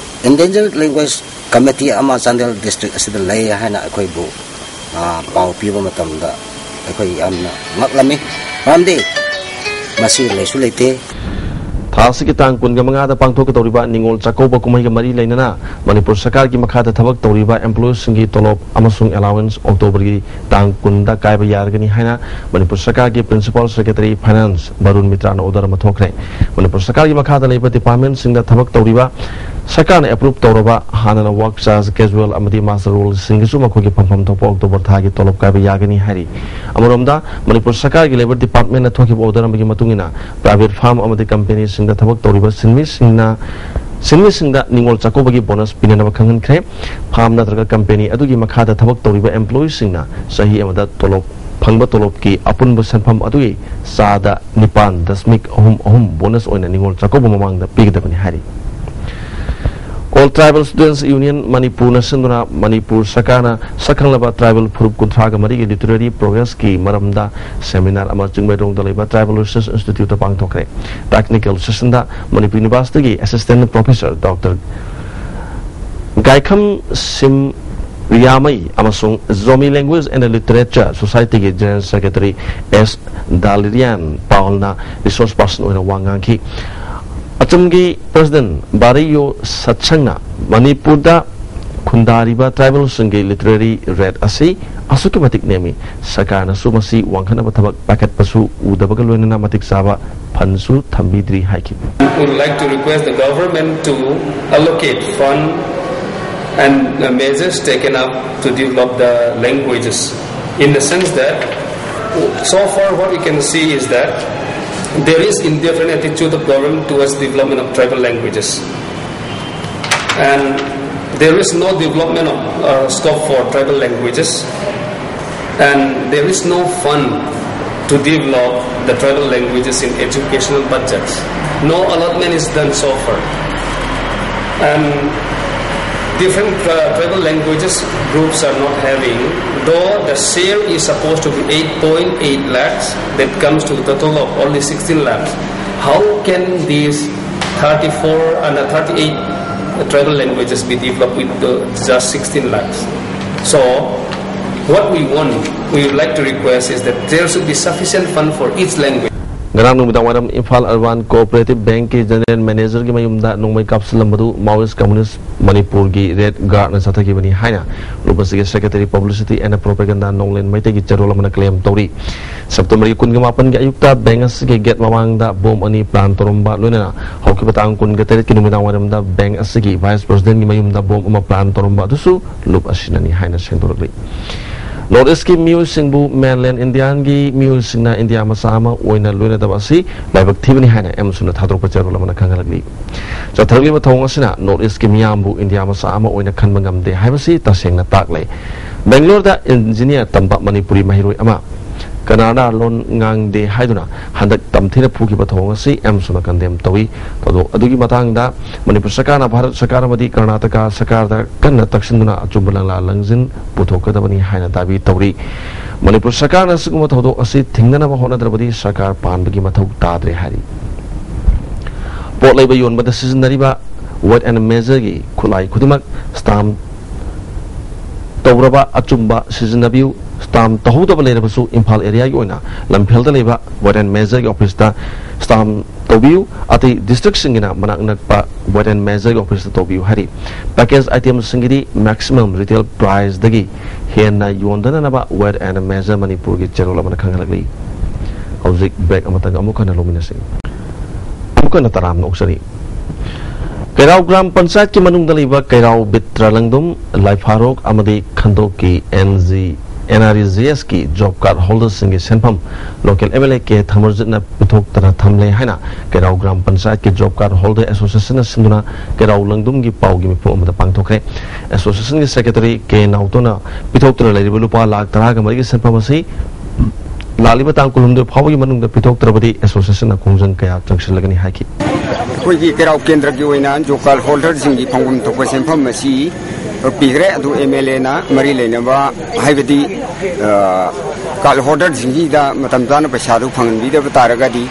ꯏꯟꯗꯦꯟꯖꯔ ꯂꯦꯡꯒ꯭ꯋꯦꯖ ꯀꯃꯤꯇꯤ ꯑꯃ ꯆꯥꯟꯗꯦꯜ ꯗꯤꯁꯇ꯭ꯔꯤꯛ ꯑꯁꯤꯗ ꯂꯩ ꯍꯥꯏꯅ ꯑꯩꯈꯣꯏꯕꯨ, ꯑ, ꯄꯥꯎ ꯄꯤꯕ ꯃꯇꯝꯗ ꯑꯩꯈꯣꯏ ꯌꯥꯝꯅ ꯉꯛꯂꯝꯃꯤ꯫ ꯃꯔꯝꯗꯤ ꯃꯁꯤ ꯂꯩꯁꯨ ꯂꯩꯇꯦ꯫ ꯊꯥ ꯑꯁꯤꯒꯤ ꯇꯥꯡ ꯀꯨꯟꯒ ꯃꯉꯥꯗ ꯄꯥꯡꯊꯣꯛꯀꯗꯧꯔꯤꯕ ꯅꯤꯉꯣꯜ ꯆꯥꯛꯀꯧꯕ ꯀꯨꯝꯍꯩꯒ ꯃꯔꯤ ꯂꯩꯅꯅ ꯃꯅꯤꯄꯨꯔ ꯁꯔꯀꯥꯔꯒꯤ ꯃꯈꯥꯗ ꯊꯕꯛ ꯇꯧꯔꯤꯕ ꯑꯦꯝꯄ꯭ꯂꯣꯌꯤꯁꯤꯡꯒꯤ ꯇꯣꯂꯣꯞ ꯑꯃꯁꯨꯡ ꯑꯦꯂꯥꯋꯦꯟꯁ ꯑꯣꯛꯇꯣꯕꯔꯒꯤ ꯇꯥꯡ ꯀꯨꯟꯗ ꯀꯥꯏꯕ ꯌꯥꯔꯒꯅꯤ ꯍꯥꯏꯅ ꯃꯅꯤꯄꯨꯔ ꯁꯔꯀꯥꯔꯒꯤ principal secretary finance Barun ꯃꯤꯇ꯭ꯔꯥꯅ order ꯑꯃ ꯊꯣꯛꯈ꯭ꯔꯦ꯫ ꯃꯅꯤꯄꯨꯔ ꯁꯔꯀꯥꯔꯒꯤ ꯃꯈꯥꯗ ꯂꯩꯕ ꯗꯤꯄꯥꯔꯠꯃꯦꯟꯁꯤꯡꯗ ꯊꯕꯛ ꯇꯧꯔꯤꯕ ꯁꯔꯀꯥꯔꯅ ꯑꯦꯄ꯭ꯔꯨꯞ ꯇꯧꯔꯕ ꯍꯥꯟꯅꯅ ꯋꯥꯔꯛ ꯆꯥꯔꯖ, ꯀꯦꯖꯨꯋꯦꯜ ꯑꯃꯗꯤ ꯃꯥꯁꯇꯔ ꯔꯣꯜꯁꯤꯡꯒꯤꯁꯨ ꯃꯈꯣꯏꯒꯤ ꯐꯪꯐꯝ ꯊꯣꯛꯄ ꯑꯣꯛꯇꯣꯕꯔ ꯊꯥꯒꯤ ꯇꯣꯂꯣꯞ ꯀꯥꯏꯕ ꯌꯥꯒꯅꯤ ꯍꯥꯏꯔꯤ꯫ ꯑꯃꯔꯣꯝꯗ, ꯃꯅꯤꯄꯨꯔ ꯁꯔꯀꯥꯔꯒꯤ ꯂꯦꯕꯔ ꯗꯤꯄꯥꯔꯠꯃꯦꯟꯅ ꯊꯣꯛꯈꯤꯕ ꯑꯣꯔꯗꯔ ꯑꯃꯒꯤ ꯃꯇꯨꯡ ꯏꯟꯅ, ꯄ꯭ꯔꯥꯏꯚꯦꯠ ꯐꯥꯔꯝ ꯑꯃꯗꯤ ꯀꯝꯄꯦꯅꯤꯁꯤꯡꯗ ꯊꯕꯛ ꯇꯧꯔꯤꯕ ꯁꯤꯟꯃꯤꯁꯤꯡꯅ ꯁꯤꯟꯃꯤꯁꯤꯡꯗ ꯅꯤꯉꯣꯜ ꯆꯥꯛꯀꯧꯕꯒꯤ ꯕꯣꯅꯁ ꯄꯤꯅꯅꯕ ꯈꯪꯍꯟꯈ꯭ꯔꯦ꯫ ꯐꯥꯔꯝ ꯅꯠꯇ꯭ꯔꯒ ꯀꯝꯄꯦꯅꯤ ꯑꯗꯨꯒꯤ ꯃꯈꯥꯗ ꯊꯕꯛ ꯇꯧꯔꯤꯕ ꯑꯦꯝꯄ꯭ꯂꯣꯌꯤꯁꯤꯡꯅ ꯆꯍꯤ ꯑꯃꯗ ꯇꯣꯂꯣꯞ, ꯐꯪꯕ ꯇꯣꯂꯣꯞꯀꯤ ꯑꯄꯨꯟꯕ ꯁꯦꯟꯐꯝ ꯑꯗꯨꯒꯤ ꯆꯥꯗ ꯅꯤꯄꯥꯟ ꯗꯁꯃꯤꯛ ꯑꯍꯨꯝ ꯑꯍꯨꯝ ꯕꯣꯅꯁ ꯑꯣꯏꯅ ꯅꯤꯉꯣꯜ ꯆꯥꯛꯀꯧꯕ ꯃꯃꯥꯡꯗ ꯄꯤꯒꯗꯕꯅꯤ ꯍꯥꯏꯔꯤ꯫ All Tribal Students Union ꯃꯅꯤꯄꯨꯔꯅ ꯁꯤꯟꯗꯨꯅ ꯃꯅꯤꯄꯨꯔ ꯁꯔꯀꯥꯔꯅ ꯁꯛꯈꯪꯂꯕ ꯇ꯭ꯔꯥꯏꯕꯦꯜ ꯐꯨꯔꯨꯞ ꯀꯨꯟꯊ꯭ꯔꯥꯒ ꯃꯔꯤꯒꯤ ꯂꯤꯇꯔꯦꯔꯤ ꯄ꯭ꯔꯣꯒ꯭ꯔꯦꯁꯀꯤ ꯃꯔꯝꯗ ꯁꯦꯃꯤꯅꯥꯔ ꯑꯃ ꯆꯤꯡꯃꯩꯔꯣꯡꯗ ꯂꯩꯕ ꯇ꯭ꯔꯥꯏꯕꯦꯜ ꯔꯤꯁꯔꯁ ꯏꯟꯁꯇꯤꯇ꯭ꯌꯨꯠꯇ ꯄꯥꯡꯊꯣꯛꯈ꯭ꯔꯦ꯫ ꯇꯦꯛꯅꯤꯀꯦꯜ ꯁꯦꯁꯟꯗ ꯃꯅꯤꯄꯨꯔ ꯌꯨꯅꯤꯚꯔꯁꯤꯇꯤꯒꯤ assistant professor doctor Gaikham Sim Riamei ꯑꯃꯁꯨꯡ Zomi Language and Literature Societyꯒꯤ ꯖꯦꯅꯔꯦꯜ ꯁꯦꯀ꯭ꯔꯦꯇꯔꯤ ꯑꯦꯁ ꯗꯥꯂꯤꯔꯤꯌꯥꯟ ꯄꯥꯎꯜꯅ ꯔꯤꯁꯣꯔꯁ ꯄꯥꯔꯁꯟ ꯑꯣꯏꯅ ꯋꯥ ꯉꯥꯡꯈꯤ꯫ ꯑꯆꯝꯒꯤ ꯄ꯭ꯔꯦꯁꯤꯗꯦꯟꯠ ꯕꯥꯔꯤꯌꯣ ꯁꯠꯁꯪꯅ ꯃꯅꯤꯄꯨꯔꯗ ꯈꯨꯟꯗꯥꯔꯤꯕ ꯇ꯭ꯔꯥꯏꯕꯦꯜꯁꯤꯡꯒꯤ ꯂꯤꯇꯔꯦꯔꯤ ꯔꯦꯠ ꯑꯁꯤ ꯑꯁꯨꯛꯀꯤ ꯃꯇꯤꯛ ꯅꯦꯝꯃꯤ꯫ ꯁꯔꯀꯥꯔꯅꯁꯨ ꯃꯁꯤ ꯋꯥꯡꯈꯠꯅꯕ ꯊꯕꯛ ꯄꯥꯏꯈꯠꯄꯁꯨ ꯎꯗꯕꯒ ꯂꯣꯏꯅꯅ ꯃꯇꯤꯛ ꯆꯥꯕ ꯐꯟꯁꯨ ꯊꯝꯕꯤꯗ꯭ꯔꯤ ꯍꯥꯏꯈꯤ꯫ We would like to request the government to allocate fund and, uh, measures taken up to develop the languages, in the sense that so far what we can see is that there is indifferent attitude of government towards development of tribal languages, and there is no development of, uh, scope for tribal languages, and there is no fund to develop the tribal languages in educational budgets. No allotment is done so far. And different, uh, tribal languages groups are not having, though the share is supposed to be eight point eight lakhs, that comes to the total of only sixteen lakhs. How can these thirty-four and, uh, thirty-eight tribal languages be developed with, uh, just sixteen lakhs? So, what we want, we would like to request is that there should be sufficient fund for each language. ꯉꯔꯥꯡ ꯅꯨꯃꯤꯗꯥꯡ ꯋꯥꯏꯔꯝ ꯏꯝꯐꯥꯜ ꯑꯔꯕꯥꯟ ꯀꯣꯑꯣꯄꯔꯦꯇꯤꯚ ꯕꯦꯡꯛꯀꯤ ꯖꯦꯅꯔꯦꯜ ꯃꯦꯅꯦꯖꯔꯒꯤ ꯃꯌꯨꯝꯗ ꯅꯣꯡꯃꯩ ꯀꯥꯞꯁꯤꯜꯂꯝꯕꯗꯨ ꯃꯥꯑꯣꯏꯁ ꯀꯝꯃꯨꯅꯤꯁ ꯃꯅꯤꯄꯨꯔꯒꯤ ꯔꯦꯗ ꯒꯥꯔꯗꯅ ꯆꯠꯊꯈꯤꯕꯅꯤ ꯍꯥꯏꯅ ꯂꯨꯞ ꯑꯁꯤꯒꯤ ꯁꯦꯀ꯭ꯔꯦꯇꯔꯤ ꯄꯕ꯭ꯂꯤꯁꯤꯇꯤ ꯑꯦꯟ ꯄ꯭ꯔꯣꯄꯦꯒꯟꯗꯥ ꯅꯣꯡꯂꯦꯟ ꯃꯩꯇꯩꯒꯤ ꯆꯦꯔꯣꯜ ꯑꯃꯅ ꯀ꯭ꯂꯦꯝ ꯇꯧꯔꯤ꯫ ꯁꯦꯞꯇꯦꯝꯕꯔꯒꯤ ꯀꯨꯟꯒ ꯃꯥꯄꯟꯒꯤ ꯑꯌꯨꯛꯇ ꯕꯦꯡꯛ ꯑꯁꯤꯒꯤ ꯒꯦꯠ ꯃꯃꯥꯡꯗ ꯕꯣꯝ ꯑꯅꯤ ꯄ꯭ꯂꯥꯟ ꯇꯧꯔꯝꯕ, ꯂꯣꯏꯅꯅ ꯍꯧꯈꯤꯕ ꯇꯥꯡ ꯀꯨꯟꯒ ꯇꯔꯦꯠꯀꯤ ꯅꯨꯃꯤꯗꯥꯡ ꯋꯥꯏꯔꯝꯗ ꯕꯦꯡꯛ ꯑꯁꯤꯒꯤ ꯚꯥꯏꯁ ꯄ꯭ꯔꯦꯁꯤꯗꯦꯟꯠꯀꯤ ꯃꯌꯨꯝꯗ ꯕꯣꯝ ꯑꯃ ꯄ꯭ꯂꯥꯟ ꯇꯧꯔꯝꯕ ꯑꯗꯨꯁꯨ ꯂꯨꯞ ꯑꯁꯤꯅꯅꯤ ꯍꯥꯏꯅ ꯁꯦꯡꯗꯣꯔꯛꯂꯤ꯫ ꯅꯣꯔꯠ ꯏꯁꯀꯤ ꯃꯤꯑꯣꯏꯁꯤꯡꯕꯨ ꯃꯦꯟꯂꯦꯟ ꯏꯟꯗꯤꯌꯥꯟꯒꯤ ꯃꯤꯑꯣꯏꯁꯤꯡꯅ ꯏꯟꯗꯤꯌꯥ ꯃꯆꯥ ꯑꯃ ꯑꯣꯏꯅ ꯂꯣꯏꯅꯗꯕ ꯑꯁꯤ ꯂꯥꯏꯕꯛ ꯊꯤꯕꯅꯤ ꯍꯥꯏꯅ ꯑꯦꯝꯁꯨꯅ ꯊꯥꯗꯣꯔꯛꯄ ꯆꯦꯔꯣꯜ ꯑꯃꯅ ꯈꯪꯍꯜꯂꯛꯂꯤ꯫ ꯆꯠꯊꯔꯛꯂꯤꯕ ꯊꯧꯑꯣꯡ ꯑꯁꯤꯅ ꯅꯣꯔꯠ ꯏꯁꯀꯤ ꯃꯤꯌꯥꯝꯕꯨ ꯏꯟꯗꯤꯌꯥ ꯃꯆꯥ ꯑꯃ ꯑꯣꯏꯅ ꯈꯟꯕ ꯉꯝꯗꯦ ꯍꯥꯏꯕꯁꯤ ꯇꯁꯦꯡꯅ ꯇꯥꯛꯂꯦ꯫ ꯕꯦꯡꯒ꯭ꯂꯣꯔꯗ ꯏꯟꯖꯤꯅꯤꯌꯥꯔ ꯇꯝꯕ ꯃꯅꯤꯄꯨꯔꯤ ꯃꯍꯩꯔꯣꯏ ꯑꯃ ꯀꯅꯥꯗꯥ ꯂꯣꯟ ꯉꯥꯡꯗꯦ ꯍꯥꯏꯗꯨꯅ ꯍꯟꯗꯛ ꯇꯝꯊꯤꯅ ꯐꯨꯈꯤꯕ ꯊꯧꯑꯣꯡ ꯑꯁꯤ ꯑꯦꯝꯁꯨꯅ ꯀꯟꯗꯦꯝ ꯇꯧꯏ꯫ ꯊꯧꯗꯣꯛ ꯑꯗꯨꯒꯤ ꯃꯇꯥꯡꯗ ꯃꯅꯤꯄꯨꯔ ꯁꯔꯀꯥꯔꯅ ꯚꯥꯔꯠ ꯁꯔꯀꯥꯔ ꯑꯃꯗꯤ ꯀꯔꯅꯥꯇꯀꯥ ꯁꯔꯀꯥꯔꯗ ꯀꯟꯅ ꯇꯛꯁꯤꯟꯗꯨꯅ ꯑꯆꯨꯝꯕ ꯂꯪꯂꯥ ꯂꯪꯖꯤꯟ ꯄꯨꯊꯣꯛꯀꯗꯕꯅꯤ ꯍꯥꯏꯅ ꯗꯥꯕꯤ ꯇꯧꯔꯤ꯫ ꯃꯅꯤꯄꯨꯔ ꯁꯔꯀꯥꯔꯅ ꯑꯁꯤꯒꯨꯝꯕ ꯊꯧꯗꯣꯛ ꯑꯁꯤ ꯊꯤꯡꯅꯅꯕ ꯍꯣꯠꯅꯗ꯭ꯔꯕꯗꯤ ꯁꯔꯀꯥꯔ ꯄꯥꯟꯕꯒꯤ ꯃꯊꯧ ꯇꯥꯗ꯭ꯔꯦ ꯍꯥꯏꯔꯤ꯫ ꯄꯣꯠ ꯂꯩꯕ ꯌꯣꯟꯕꯗ ꯁꯤꯖꯤꯟꯅꯔꯤꯕ ꯋꯦꯠ ꯑꯦꯟ ꯃꯦꯖꯔꯒꯤ ꯈꯨꯠꯂꯥꯏ ꯈꯨꯗꯤꯡꯃꯛ ꯁ꯭ꯇꯥꯝ ꯇꯧꯔꯕ ꯑꯆꯨꯝꯕ ꯁꯤꯖꯤꯟꯅꯕꯤꯌꯨ꯫ ꯁ꯭ꯇꯥꯝ ꯇꯧꯍꯧꯗꯕ ꯂꯩꯔꯕꯁꯨ ꯏꯝꯐꯥꯜ ꯑꯦꯔꯤꯌꯥꯒꯤ ꯑꯣꯏꯅ ꯂꯝꯐꯦꯜꯗ ꯂꯩꯕ ꯋꯦꯠ ꯑꯦꯟ ꯃꯦꯖꯔꯒꯤ ꯑꯣꯐꯤꯁꯇ ꯁ꯭ꯇꯥꯝ ꯇꯧꯕꯤꯌꯨ꯫ ꯑꯇꯩ ꯗꯤꯁꯇ꯭ꯔꯤꯛꯁꯤꯡꯒꯤꯅ ꯃꯅꯥꯛ ꯅꯛꯄ ꯋꯦꯠ ꯑꯦꯟ ꯃꯦꯖꯔꯒꯤ ꯑꯣꯐꯤꯁꯇ ꯇꯧꯕꯤꯌꯨ ꯍꯥꯏꯔꯤ꯫ ꯄꯦꯀꯦꯖ ꯑꯥꯏꯇꯦꯝꯁꯤꯡꯒꯤꯗꯤ ꯃꯦꯛꯁꯤꯃꯝ ꯔꯤꯇꯦꯜ ꯄ꯭ꯔꯥꯏꯁꯇꯒꯤ ꯍꯦꯟꯅ ꯌꯣꯟꯗꯅꯅꯕ ꯋꯦꯠ ꯑꯦꯟ ꯃꯦꯖꯔ ꯃꯅꯤꯄꯨꯔꯒꯤ ꯆꯦꯔꯣꯜ ꯑꯃꯅ ꯈꯪꯍꯜꯂꯛꯂꯤ꯫ ꯍꯧꯖꯤꯛ ꯕ꯭ꯔꯦꯛ ꯑꯃꯇꯪ ꯑꯃꯨꯛ ꯍꯟꯅ ꯂꯧꯃꯤꯟꯅꯁꯤ꯫ ꯑꯃꯨꯛ ꯍꯟꯅ ꯇꯔꯥꯝꯅ ꯑꯣꯛꯆꯔꯤ꯫ ꯀꯩꯔꯥꯎ ꯒ꯭ꯔꯥꯝ ꯄꯟꯆꯥꯌꯠꯀꯤ ꯃꯅꯨꯡꯗ ꯂꯩꯕ ꯀꯩꯔꯥꯎ ꯕꯤꯇ꯭ꯔ ꯂꯪꯗꯨꯝ, ꯂꯥꯏꯐꯥꯔꯣꯛ ꯑꯃꯗꯤ ꯈꯟꯗꯣꯛꯀꯤ N G, N R E G ꯑꯦꯁꯀꯤ ꯖꯣꯕ ꯀꯥꯔꯗ ꯍꯣꯜꯗꯔꯁꯤꯡꯒꯤ ꯁꯦꯟꯐꯝ local M L A K ꯊꯃꯔꯖꯤꯠꯅ ꯄꯤꯊꯣꯛꯇꯅ ꯊꯝꯂꯦ ꯍꯥꯏꯅ ꯀꯩꯔꯥꯎ ꯒ꯭ꯔꯥꯝ ꯄꯟꯆꯥꯌꯠꯀꯤ ꯖꯣꯕ ꯀꯥꯔꯗ ꯍꯣꯜꯗꯔ ꯑꯦꯁꯣꯁꯤꯌꯦꯁꯟꯅ ꯁꯤꯟꯗꯨꯅ ꯀꯩꯔꯥꯎ ꯂꯪꯗꯨꯝꯒꯤ ꯄꯥꯎꯒꯤ ꯃꯤꯐꯝ ꯑꯃꯗ ꯄꯥꯡꯊꯣꯛꯈ꯭ꯔꯦ꯫ ꯑꯦꯁꯣꯁꯤꯌꯦꯁꯟꯒꯤ ꯁꯦꯀ꯭ꯔꯦꯇꯔꯤ ꯀꯦ ꯅꯥꯎꯇꯣꯅ ꯄꯤꯊꯣꯛꯇꯨꯅ ꯂꯩꯔꯤꯕ ꯂꯨꯄꯥ ꯂꯥꯈ ꯇꯔꯥꯒ ꯃꯔꯤꯒꯤ ꯁꯦꯟꯐꯝ ꯑꯁꯤ ꯂꯥꯛꯂꯤꯕ ꯇꯥꯡ ꯀꯨꯟꯍꯨꯝꯗꯣꯏ ꯐꯥꯎꯕꯒꯤ ꯃꯅꯨꯡꯗ ꯄꯤꯊꯣꯛꯇ꯭ꯔꯕꯗꯤ ꯑꯦꯁꯣꯁꯤꯌꯦꯁꯟꯅ ꯈꯣꯡꯖꯪ ꯀꯌꯥ ꯆꯪꯁꯤꯜꯂꯒꯅꯤ ꯍꯥꯏꯈꯤ꯫ ꯑꯩꯈꯣꯏꯒꯤ ꯀꯩꯔꯥꯎ ꯀꯦꯟꯗ꯭ꯔꯒꯤ ꯑꯣꯏꯅ ꯖꯣꯕ ꯀꯥꯔꯗ ꯍꯣꯜꯗꯔꯁꯤꯡꯒꯤ ꯐꯪꯐꯝ ꯊꯣꯛꯄ ꯁꯦꯟꯐꯝ ꯑꯁꯤ ꯄꯤꯈ꯭ꯔꯦ꯫ ꯑꯗꯨ ꯑꯦꯝ ꯑꯦꯜ ꯑꯦꯅ ꯃꯔꯤ ꯂꯩꯅꯕ, ꯍꯥꯏꯕꯗꯤ, ꯑ, ꯀꯥꯔꯗ ꯍꯣꯜꯗꯔꯁꯤꯡꯁꯤꯗ ꯃꯇꯝ ꯆꯥꯅ ꯄꯩꯁꯥꯗꯨ ꯐꯪꯍꯟꯕꯤꯗꯕ ꯇꯥꯔꯒꯗꯤ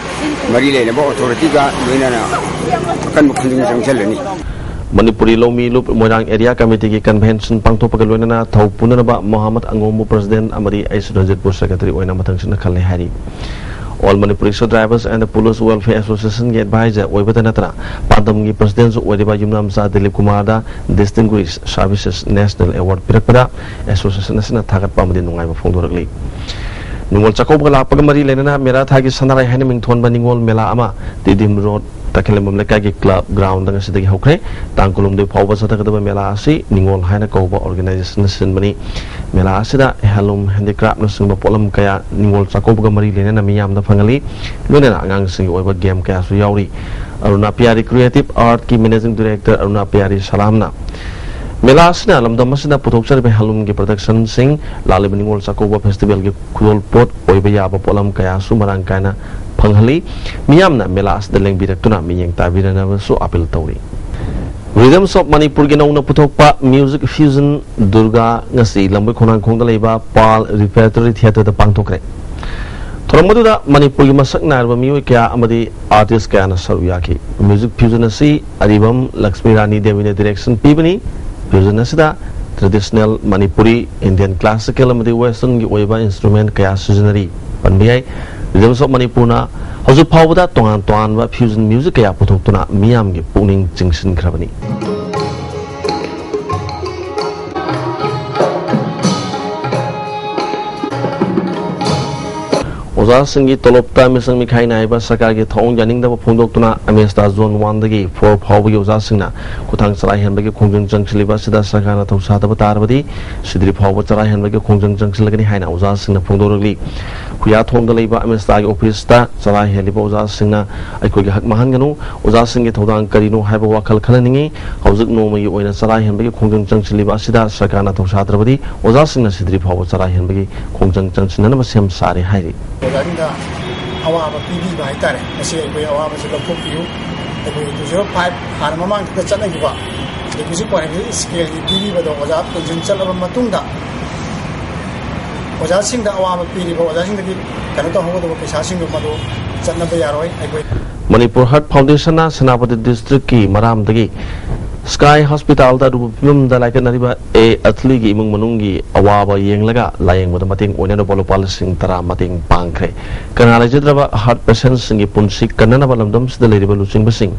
ꯃꯔꯤ ꯂꯩꯅꯕ ꯑꯣꯊꯣꯔꯤꯇꯤꯒ ꯂꯣꯏꯅꯅ ꯑꯀꯟꯕ ꯈꯣꯡꯖꯪ ꯆꯪꯁꯤꯜꯂꯅꯤ꯫ ꯃꯅꯤꯄꯨꯔꯤ ꯂꯧꯃꯤ ꯂꯨꯞ ꯃꯣꯏꯔꯥꯡ ꯑꯦꯔꯤꯌꯥ ꯀꯃꯤꯇꯤꯒꯤ ꯀꯟꯚꯦꯟꯁꯟ ꯄꯥꯡꯊꯣꯛꯄꯒ ꯂꯣꯏꯅꯅ ꯊꯧ ꯄꯨꯅꯅꯕ ꯃꯣꯍꯥꯃꯗ ꯑꯉꯣꯝꯕꯨ ꯄ꯭ꯔꯁꯤꯗꯦꯟ ꯑꯃꯗꯤ ꯑꯩꯁ ꯔꯟꯖꯤꯠꯄꯨ ꯁꯦꯀ꯭ꯔꯦꯇꯔꯤ ꯑꯣꯏꯅ ꯃꯊꯪꯁꯤꯠꯅ ꯈꯜꯂꯦ ꯍꯥꯏꯔꯤ꯫ All Manipuri rickshaw drivers and police welfare ꯑꯦꯁꯣꯁꯤꯌꯦꯁꯟꯒꯤ ꯑꯦꯗꯚꯥꯏꯖꯔ ꯑꯣꯏꯕꯇ ꯅꯠꯇꯅ ꯄꯥꯟꯗꯝꯒꯤ ꯄ꯭ꯔꯁꯤꯗꯦꯟꯁꯨ ꯑꯣꯏꯔꯤꯕ ꯌꯨꯝꯅꯥꯝꯆꯥ ꯗꯤꯂꯤꯞ ꯀꯨꯃꯥꯔꯗ ꯗꯤꯁꯇꯤꯡꯒ꯭ꯋꯤꯁ ꯁꯥꯔꯚꯤꯁꯦꯁ ꯅꯦꯁꯅꯦꯜ ꯑꯦꯋꯥꯔꯗ ꯄꯤꯔꯛꯄꯗ ꯑꯦꯁꯣꯁꯤꯌꯦꯁꯟ ꯑꯁꯤꯅ ꯊꯥꯒꯠꯄ ꯑꯃꯗꯤ ꯅꯨꯡꯉꯥꯏꯕ ꯐꯣꯡꯗꯣꯔꯛꯂꯤ꯫ ꯅꯤꯉꯣꯜ ꯆꯥꯛꯀꯧꯕꯒ ꯂꯥꯛꯄꯒ ꯃꯔꯤ ꯂꯩꯅꯅ ꯃꯦꯔꯥ ꯊꯥꯒꯤ ꯁꯅꯥꯔꯩ ꯍꯥꯏꯅ ꯃꯤꯡꯊꯣꯟꯕ ꯅꯤꯉꯣꯜ ꯃꯦꯂꯥ ꯑꯃ ꯇꯤꯗꯤꯝ ꯔꯣꯗ ꯇꯈꯦꯂꯝꯕꯝ ꯂꯩꯀꯥꯏꯒꯤ ꯀ꯭ꯂꯕ ꯒ꯭ꯔꯥꯎꯟꯗ ꯉꯁꯤꯗꯒꯤ ꯍꯧꯈ꯭ꯔꯦ꯫ ꯇꯥꯡ ꯀꯨꯟꯍꯨꯝꯗꯣꯏ ꯐꯥꯎꯕ ꯆꯠꯊꯒꯗꯕ ꯃꯦꯂꯥ ꯑꯁꯤ ꯅꯤꯉꯣꯜ ꯍꯥꯏꯅ ꯀꯧꯕ ꯑꯣꯔꯒꯅꯥꯏꯖꯦꯁꯟꯅ ꯁꯤꯟꯕꯅꯤ꯫ ꯃꯦꯂꯥ ꯑꯁꯤꯗ ꯍꯦꯟꯂꯨꯝ, ꯍꯦꯟꯗꯤꯀ꯭ꯔꯥꯐꯅꯆꯤꯡꯕ ꯄꯣꯠꯂꯝ ꯀꯌꯥ ꯅꯤꯉꯣꯜ ꯆꯥꯛꯀꯧꯕꯒ ꯃꯔꯤ ꯂꯩꯅꯅ ꯃꯤꯌꯥꯝꯗ ꯐꯪꯍꯜꯂꯤ꯫ ꯂꯣꯏꯅꯅ ꯑꯉꯥꯡꯁꯤꯡꯒꯤ ꯑꯣꯏꯕ ꯒꯦꯝ ꯀꯌꯥꯁꯨ ꯌꯥꯎꯔꯤ꯫ ꯑꯔꯨꯅꯥ ꯄꯤꯌꯥꯔꯤ ꯀ꯭ꯔꯤꯌꯦꯇꯤꯚ ꯑꯥꯔꯠꯀꯤ ꯃꯦꯅꯦꯖꯤꯡ ꯗꯤꯔꯦꯛꯇꯔ ꯑꯔꯨꯅꯥ ꯄꯤꯌꯥꯔꯤ ꯁꯂꯥꯝꯅ ꯃꯦꯂꯥ ꯑꯁꯤꯅ ꯂꯝꯗꯝ ꯑꯁꯤꯗ ꯄꯨꯊꯣꯛꯆꯔꯤꯕ ꯍꯦꯟꯂꯨꯝꯒꯤ ꯄ꯭ꯔꯗꯛꯁꯟꯁꯤꯡ, ꯂꯥꯛꯂꯤꯕ ꯅꯤꯉꯣꯜ ꯆꯥꯛꯀꯧꯕ ꯐꯦꯁꯇꯤꯚꯦꯜꯒꯤ ꯈꯨꯗꯣꯜꯄꯣꯠ ꯑꯣꯏꯕ ꯌꯥꯕ ꯄꯣꯠꯂꯝ ꯀꯌꯥꯁꯨ ꯃꯔꯥꯡ ꯀꯥꯏꯅ ꯐꯪꯍꯜꯂꯤ꯫ ꯃꯤꯌꯥꯝꯅ ꯃꯦꯂꯥ ꯑꯁꯤꯗ ꯂꯦꯡꯕꯤꯔꯛꯇꯨꯅ ꯃꯤꯠꯌꯦꯡ ꯇꯥꯕꯤꯔꯅꯕꯁꯨ ꯑꯄꯤꯜ ꯇꯧꯔꯤ꯫ Rhythms of ꯃꯅꯤꯄꯨꯔꯒꯤ ꯅꯧꯅ ꯄꯨꯊꯣꯛꯄ ꯃ꯭ꯌꯨꯖꯤꯛ ꯐ꯭ꯌꯨꯖꯟ ꯗꯨꯔꯒꯥ ꯉꯁꯤ ꯂꯝꯕꯣꯏ ꯈꯣꯡꯅꯥꯡꯈꯣꯡꯗ ꯂꯩꯕ ꯄꯥꯜ ꯔꯤꯄꯦꯇꯔꯤ ꯊꯤꯌꯦꯇꯔꯗ ꯄꯥꯡꯊꯣꯛꯈ꯭ꯔꯦ꯫ ꯊꯧꯔꯝ ꯑꯗꯨꯗ ꯃꯅꯤꯄꯨꯔꯒꯤ ꯃꯁꯛ ꯅꯥꯏꯔꯕ ꯃꯤꯑꯣꯏ ꯀꯌꯥ ꯑꯃꯗꯤ ꯑꯥꯔꯇꯤꯁ ꯀꯌꯥꯅ ꯁꯔꯨꯛ ꯌꯥꯈꯤ꯫ ꯃ꯭ꯌꯨꯖꯤꯛ ꯐ꯭ꯌꯨꯖꯟ ꯑꯁꯤ ꯑꯔꯤꯕꯝ ꯂꯛꯁꯃꯤ ꯔꯥꯅꯤ ꯗꯦꯕꯤꯅ ꯗꯤꯔꯦꯛꯁꯟ ꯄꯤꯕꯅꯤ꯫ ꯐ꯭ꯌꯨꯖꯟ ꯑꯁꯤꯗ ꯇ꯭ꯔꯦꯗꯤꯁꯅꯦꯜ ꯃꯅꯤꯄꯨꯔꯤ, ꯏꯟꯗꯤꯌꯟ ꯀ꯭ꯂꯥꯁꯤꯀꯦꯜ ꯑꯃꯗꯤ ꯋꯦꯁꯇꯔꯟꯒꯤ ꯑꯣꯏꯕ ꯏꯟꯁꯇ꯭ꯔꯨꯃꯦꯟ ꯀꯌꯥ ꯁꯤꯖꯤꯟꯅꯔꯤ꯫ ꯄꯟꯕ ꯌꯥꯏ, Rhythms of ꯃꯅꯤꯄꯨꯔꯅ ꯍꯧꯖꯤꯛ ꯐꯥꯎꯕꯗ ꯇꯣꯉꯥꯟ ꯇꯣꯉꯥꯟꯕ ꯐ꯭ꯌꯨꯖꯟ ꯃ꯭ꯌꯨꯖꯤꯛ ꯀꯌꯥ ꯄꯨꯊꯣꯛꯇꯨꯅ ꯃꯤꯌꯥꯝꯒꯤ ꯄꯨꯛꯅꯤꯡ ꯆꯤꯡꯁꯤꯟꯈ꯭ꯔꯕꯅꯤ꯫ ꯑꯣꯖꯥꯁꯤꯡꯒꯤ ꯇꯣꯂꯣꯞꯇ ꯃꯤꯆꯪ ꯃꯤꯈꯥꯏ ꯅꯥꯏꯕ ꯁꯔꯀꯥꯔꯒꯤ ꯊꯧꯑꯣꯡ ꯌꯥꯅꯤꯡꯗꯕ ꯐꯣꯡꯗꯣꯛꯇꯨꯅ ꯑꯃꯦꯁꯇ ꯖꯣꯟ ꯋꯥꯟꯗꯒꯤ ꯐꯣꯔ ꯐꯥꯎꯕꯒꯤ ꯑꯣꯖꯥꯁꯤꯡꯅ ꯈꯨꯠꯊꯥꯡ ꯆꯔꯥ ꯍꯦꯟꯕꯒꯤ ꯈꯣꯡꯖꯪ ꯆꯪꯁꯤꯜꯂꯤꯕ ꯑꯁꯤꯗ ꯁꯔꯀꯥꯔꯅ ꯊꯧꯁꯥꯗꯕ ꯇꯥꯔꯕꯗꯤ ꯁꯤꯗ꯭ꯔꯤ ꯐꯥꯎꯕ ꯆꯔꯥ ꯍꯦꯟꯕꯒꯤ ꯈꯣꯡꯖꯪ ꯆꯪꯁꯤꯜꯂꯒꯅꯤ ꯍꯥꯏꯅ ꯑꯣꯖꯥꯁꯤꯡꯅ ꯐꯣꯡꯗꯣꯔꯛꯂꯤ꯫ ꯍꯨꯌꯥꯊꯣꯡꯗ ꯂꯩꯕ ꯑꯃꯦꯁꯇꯥꯒꯤ ꯑꯣꯐꯤꯁꯇ ꯆꯔꯥ ꯍꯦꯜꯂꯤꯕ ꯑꯣꯖꯥꯁꯤꯡꯅ ꯑꯩꯈꯣꯏꯒꯤ ꯍꯛ ꯃꯥꯡꯍꯟꯒꯅꯨ, ꯑꯣꯖꯥꯁꯤꯡꯒꯤ ꯊꯧꯗꯥꯡ ꯀꯔꯤꯅꯣ ꯍꯥꯏꯕ ꯋꯥꯈꯜ ꯈꯟꯍꯟꯅꯤꯡꯏ꯫ ꯍꯧꯖꯤꯛ ꯅꯣꯡꯃꯒꯤ ꯑꯣꯏꯅ ꯆꯔꯥ ꯍꯦꯟꯕꯒꯤ ꯈꯣꯡꯖꯪ ꯆꯪꯁꯤꯜꯂꯤꯕ ꯑꯁꯤꯗ ꯁꯔꯀꯥꯔꯅ ꯊꯧꯁꯥꯗ꯭ꯔꯕꯗꯤ ꯑꯣꯖꯥꯁꯤꯡꯅ ꯁꯤꯗ꯭ꯔꯤ ꯐꯥꯎꯕ ꯆꯔꯥ ꯍꯦꯟꯕꯒꯤ ꯈꯣꯡꯖꯪ ꯆꯪꯁꯤꯟꯅꯅꯕ ꯁꯦꯝ ꯁꯥꯔꯦ ꯍꯥꯏꯔꯤ꯫ ꯑꯣꯖꯥꯁꯤꯡꯗ ꯑꯋꯥꯕ ꯄꯤꯕꯤꯕ ꯍꯥꯏꯇꯥꯔꯦ, ꯃꯁꯤ ꯑꯩꯈꯣꯏ ꯑꯋꯥꯕꯁꯤ ꯂꯧꯊꯣꯛꯄꯤꯌꯨ꯫ ꯑꯩꯈꯣꯏꯒꯤ ꯇꯨ ꯖꯤꯔꯣ ꯐꯥꯏꯚ ꯍꯥꯟꯅ ꯃꯃꯥꯡꯗ ꯆꯠꯅꯈꯤꯕ ꯑꯗꯩ ꯍꯧꯖꯤꯛ ꯀꯣꯟꯅ ꯁ꯭ꯀꯦꯜꯒꯤ ꯄꯤꯕꯤꯕꯗꯣ ꯑꯣꯖꯥ ꯄꯦꯟꯁꯤꯟ ꯆꯠꯂꯕ ꯃꯇꯨꯡꯗ ꯑꯣꯖꯥꯁꯤꯡꯗ ꯑꯋꯥꯕ ꯄꯤꯔꯤꯕ ꯑꯣꯖꯥꯁꯤꯡꯗꯒꯤ ꯀꯩꯅꯣ ꯇꯧꯍꯧꯒꯗꯕ ꯄꯩꯁꯥꯁꯤꯡꯗꯣ ꯃꯗꯨ ꯆꯠꯅꯕ ꯌꯥꯔꯣꯏ꯫ ꯑꯩꯈꯣꯏ ꯃꯅꯤꯄꯨꯔ ꯍꯥꯔꯠ ꯐꯥꯎꯟꯗꯦꯁꯟꯅ ꯁꯦꯅꯥꯄꯇꯤ ꯗꯤꯁꯇ꯭ꯔꯤꯛꯀꯤ ꯃꯔꯥꯝꯗꯒꯤ ꯁ꯭ꯀꯥꯏ ꯍꯣꯁꯄꯤꯇꯥꯜꯗ ꯑꯔꯨꯕ ꯐꯤꯕꯝꯗ ꯂꯥꯏꯀꯠꯅꯔꯤꯕ ꯑꯦ ꯑꯊꯂꯤꯒꯤ ꯏꯃꯨꯡ ꯃꯅꯨꯡꯒꯤ ꯑꯋꯥꯕ ꯌꯦꯡꯂꯒ ꯂꯥꯌꯦꯡꯕꯗ ꯃꯇꯦꯡ ꯑꯣꯏꯅꯅꯕ ꯂꯨꯄꯥ ꯂꯤꯁꯤꯡ ꯇꯔꯥ ꯃꯇꯦꯡ ꯄꯥꯡꯈ꯭ꯔꯦ꯫ ꯀꯅꯥ ꯂꯩꯖꯗ꯭ꯔꯕ ꯍꯥꯔꯠ ꯄꯦꯁꯦꯟꯁꯤꯡꯒꯤ ꯄꯨꯟꯁꯤ ꯀꯟꯅꯅꯕ ꯂꯝꯗꯝꯁꯤꯗ ꯂꯩꯔꯤꯕ ꯂꯨꯆꯤꯡꯕꯁꯤꯡ,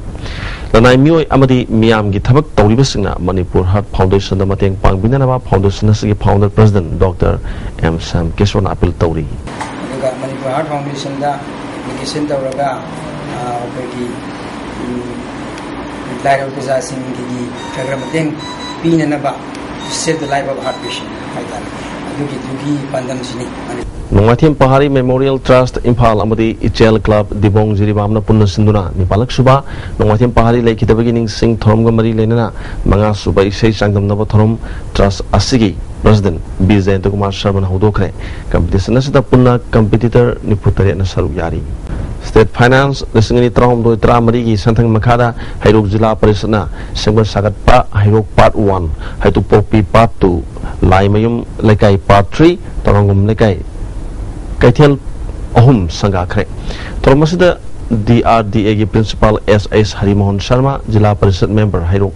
ꯂꯅꯥꯏ ꯃꯤꯑꯣꯏ ꯑꯃꯗꯤ ꯃꯤꯌꯥꯝꯒꯤ ꯊꯕꯛ ꯇꯧꯔꯤꯕꯁꯤꯡꯅ ꯃꯅꯤꯄꯨꯔ ꯍꯥꯔꯠ ꯐꯥꯎꯟꯗꯦꯁꯟꯗ ꯃꯇꯦꯡ ꯄꯥꯡꯕꯤꯅꯅꯕ ꯐꯥꯎꯟꯗꯦꯁꯟ ꯑꯁꯤꯒꯤ founder president doctor M Shyam ꯀꯤꯁꯣꯔꯅ ꯑꯄꯤꯜ ꯇꯧꯔꯤ꯫ ꯑꯗꯨꯒ ꯃꯅꯤꯄꯨꯔ ꯍꯥꯔꯠ ꯐꯥꯎꯟꯗꯦꯁꯟꯗ ꯑꯦꯄ꯭ꯂꯤꯀꯦꯁꯟ ꯇꯧꯔꯒ, ꯑ, ꯑꯩꯈꯣꯏꯒꯤ ꯂꯥꯏꯔꯕ ꯄ꯭ꯔꯖꯥꯁꯤꯡꯒꯤ ꯈꯔ ꯈꯔ ꯃꯇꯦꯡ ꯄꯤꯅꯅꯕ, Save the Life of Heart Patient ꯍꯥꯏꯇꯥꯔꯦ, ꯑꯗꯨꯒꯤꯗꯨꯒꯤ ꯄꯥꯟꯗꯝꯁꯤꯅꯤ꯫ ꯅꯣꯡꯃꯥꯏꯊꯦꯝ ꯄꯍꯥꯔꯤ ꯃꯦꯃꯣꯔꯤꯌꯦꯜ ꯇ꯭ꯔꯁꯠ ꯏꯝꯐꯥꯜ ꯑꯃꯗꯤ ꯏꯆꯦꯜ ꯀ꯭ꯂꯕ ꯗꯤꯕꯣꯡ ꯖꯤꯔꯤꯕꯥꯝꯅ ꯄꯨꯟꯅ ꯁꯤꯟꯗꯨꯅ ꯅꯤꯄꯥꯜꯂꯛ ꯁꯨꯕ ꯅꯣꯡꯃꯥꯏꯊꯦꯝ ꯄꯍꯥꯔꯤ ꯂꯩꯈꯤꯗꯕꯒꯤ ꯅꯤꯡꯁꯤꯡ ꯊꯧꯔꯝꯒ ꯃꯔꯤ ꯂꯩꯅꯅ ꯃꯉꯥ ꯁꯨꯕ ꯏꯁꯩ ꯆꯥꯡꯗꯝꯅꯕ ꯊꯧꯔꯝ ꯇ꯭ꯔꯁꯠ ꯑꯁꯤꯒꯤ ꯄ꯭ꯔꯁꯤꯗꯦꯟꯠ ꯕꯤ ꯖꯌꯟꯇ ꯀꯨꯃꯥꯔ ꯁꯔꯃꯅ ꯍꯧꯗꯣꯛꯈ꯭ꯔꯦ꯫ ꯀꯝꯄꯤꯇꯤꯁꯟ ꯑꯁꯤꯗ ꯄꯨꯟꯅ ꯀꯝꯄꯤꯇꯤꯇꯔ ꯅꯤꯐꯨ ꯇꯔꯦꯠꯅ ꯁꯔꯨꯛ ꯌꯥꯔꯤ꯫ ꯁ꯭ꯇꯦꯠ ꯐꯥꯏꯅꯥꯟꯁ ꯂꯤꯁꯤꯡ ꯑꯅꯤ ꯇꯔꯥꯍꯨꯝꯗꯣꯏ ꯇꯔꯥꯃꯔꯤꯒꯤ ꯁꯦꯟꯊꯪ ꯃꯈꯥꯗ ꯍꯩꯔꯣꯛ ꯖꯤꯂꯥ ꯄꯔꯤꯁꯠꯅ ꯁꯦꯝꯒꯠ ꯁꯥꯒꯠꯄ ꯍꯩꯔꯣꯛ part one, ꯍꯩꯇꯨꯞꯄꯣꯛꯄꯤ part two, Laimayum ꯂꯩꯀꯥꯏ ꯄꯥꯔꯠ ꯊ꯭ꯔꯤ, ꯇꯣꯔꯣꯡꯒꯨꯝ ꯂꯩꯀꯥꯏ ꯀꯩꯊꯦꯜ ꯑꯍꯨꯝ ꯁꯪꯒꯥꯈ꯭ꯔꯦ꯫ ꯊꯧꯔꯝ ꯑꯁꯤꯗ ꯗꯤ ꯑꯥꯔ ꯗꯤ ꯑꯦꯒꯤ ꯄ꯭ꯔꯤꯟꯁꯤꯄꯥꯜ ꯑꯦꯁ ꯑꯦꯁ ꯍꯔꯤꯃꯣꯍꯟ ꯁꯔꯃ, ꯖꯤꯂꯥ ꯄꯔꯤꯁꯠ ꯃꯦꯝꯕꯔ ꯍꯩꯔꯣꯛ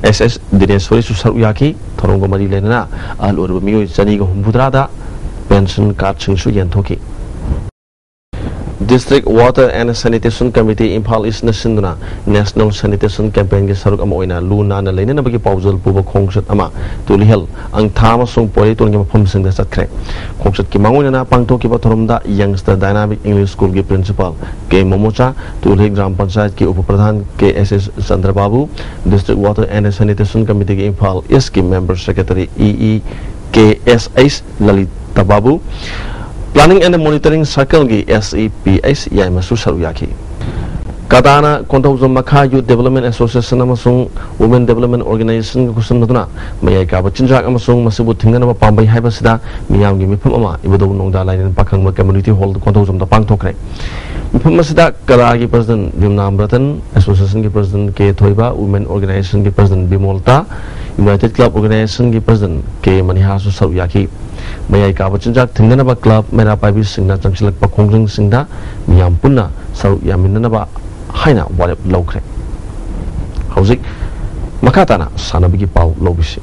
ꯑꯦꯁ ꯑꯦꯁ ꯗꯤꯅꯦꯁꯣꯔꯤꯁꯨ ꯁꯔꯨꯛ ꯌꯥꯈꯤ꯫ ꯊꯧꯔꯝꯒ ꯃꯔꯤ ꯂꯩꯅꯅ ꯑꯍꯜ ꯑꯣꯏꯔꯕ ꯃꯤꯑꯣꯏ ꯆꯅꯤꯒ ꯍꯨꯝꯐꯨꯇꯔꯥꯗ ꯄꯦꯟꯁꯟ ꯀꯥꯔꯗꯁꯤꯡꯁꯨ ꯌꯦꯟꯊꯣꯛꯈꯤ꯫ District Water and Sanitation Committee Imphal ꯏꯁꯅ ꯁꯤꯟꯗꯨꯅ ꯅꯦꯁꯅꯦꯜ ꯁꯦꯅꯤꯇꯦꯁꯟ ꯀꯦꯝꯄꯦꯟꯒꯤ ꯁꯔꯨꯛ ꯑꯃ ꯑꯣꯏꯅ ꯂꯨ ꯅꯥꯟꯅ ꯂꯩꯅꯅꯕꯒꯤ ꯄꯥꯎꯖꯦꯜ ꯄꯨꯕ ꯈꯣꯡꯆꯠ ꯑꯃ ꯇꯨꯂꯤꯍꯜ, ꯑꯪꯊꯥ ꯑꯃꯁꯨꯡ ꯄꯣꯏꯔꯩꯇꯣꯟꯒꯤ ꯃꯐꯝꯁꯤꯡꯗ ꯆꯠꯈ꯭ꯔꯦ꯫ ꯈꯣꯡꯆꯠꯀꯤ ꯃꯥꯡꯑꯣꯏꯅꯅ ꯄꯥꯡꯊꯣꯛꯈꯤꯕ ꯊꯧꯔꯝꯗ Youngster Dynamic English School ꯒꯤ ꯄ꯭ꯔꯤꯟꯁꯤꯄꯥꯜ ꯀꯦ ꯃꯣꯃꯣꯆꯥ, ꯇꯨꯂꯤꯍꯜ ꯒ꯭ꯔꯥꯝ ꯄꯟꯆꯥꯌꯠꯀꯤ ꯎꯄ ꯄ꯭ꯔꯙꯥꯟ ꯀꯦ ꯑꯦꯁ ꯑꯦꯁ ꯆꯟꯗ꯭ꯔꯕꯥꯕꯨ, District Water and Sanitation Committee ꯒꯤ ꯏꯝꯐꯥꯜ ꯏꯁꯀꯤ member secretary E E K S H Lalita Babu, Planning and Monitoring Circle ꯒꯤ ꯑꯦꯁ ꯏ ꯄꯤ ꯑꯩꯆ ꯌꯥꯏꯃꯁꯨ ꯁꯔꯨꯛ ꯌꯥꯈꯤ꯫ ꯀꯇꯥꯅ ꯀꯣꯟꯊꯧꯖꯝ ꯃꯈꯥ Youth Development Association ꯑꯃꯁꯨꯡ Women Development Organization ꯒ ꯈꯨꯠꯁꯝꯅꯗꯨꯅ ꯃꯌꯥꯏ ꯀꯥꯕ ꯆꯤꯟꯖꯥꯛ ꯑꯃꯁꯨꯡ ꯃꯁꯤꯕꯨ ꯊꯤꯡꯅꯅꯕ ꯄꯥꯝꯕꯩ ꯍꯥꯏꯕꯁꯤꯗ ꯃꯤꯌꯥꯝꯒꯤ ꯃꯤꯐꯝ ꯑꯃ ꯏꯕꯨꯙꯧ ꯅꯣꯡꯗꯥ ꯂꯥꯏꯔꯦꯟ ꯄꯥꯈꯪꯕ Community Hall ꯀꯣꯟꯊꯧꯖꯝꯗ ꯄꯥꯡꯊꯣꯛꯈ꯭ꯔꯦ꯫ ꯃꯤꯐꯝ ꯑꯁꯤꯗ ꯀꯂꯥꯒꯤ ꯄ꯭ꯔꯁꯤꯗꯦꯟꯠ ꯚꯤꯝꯅꯥꯝ ꯔꯇꯟ, ꯑꯦꯁꯣꯁꯤꯌꯦꯁꯟꯒꯤ ꯄ꯭ꯔꯁꯤꯗꯦꯟꯠ ꯀꯦ ꯊꯣꯏꯕ, ꯋꯨꯃꯦꯟ ꯑꯣꯔꯒꯅꯥꯏꯖꯦꯁꯟꯒꯤ ꯄ꯭ꯔꯁꯤꯗꯦꯟꯠ ꯕꯤꯃꯣꯜꯇꯥ, ꯌꯨꯅꯥꯏꯇꯦꯗ ꯀ꯭ꯂꯕ ꯑꯣꯔꯒꯅꯥꯏꯖꯦꯁꯟꯒꯤ ꯄ꯭ꯔꯁꯤꯗꯦꯟꯠ ꯀꯦ ꯃꯅꯤꯍꯥꯁꯨ ꯁꯔꯨꯛ ꯌꯥꯈꯤ꯫ ꯃꯌꯥꯏ ꯀꯥꯕ ꯆꯤꯟꯖꯥꯛ ꯊꯤꯡꯅꯅꯕ ꯀ꯭ꯂꯕ ꯃꯩꯔꯥ ꯄꯥꯏꯕꯤꯁꯤꯡꯅ ꯆꯪꯁꯤꯜꯂꯛꯄ ꯈꯣꯡꯖꯪꯁꯤꯡꯗ ꯃꯤꯌꯥꯝ ꯄꯨꯟꯅ ꯁꯔꯨꯛ ꯌꯥꯃꯤꯟꯅꯅꯕ ꯍꯥꯏꯅ ꯋꯥꯔꯦꯞ ꯂꯧꯈ꯭ꯔꯦ꯫ ꯍꯧꯖꯤꯛ ꯃꯈꯥ ꯇꯥꯅ ꯁꯥꯟꯅꯕꯒꯤ ꯄꯥꯎ ꯂꯧꯕꯤꯁꯤ꯫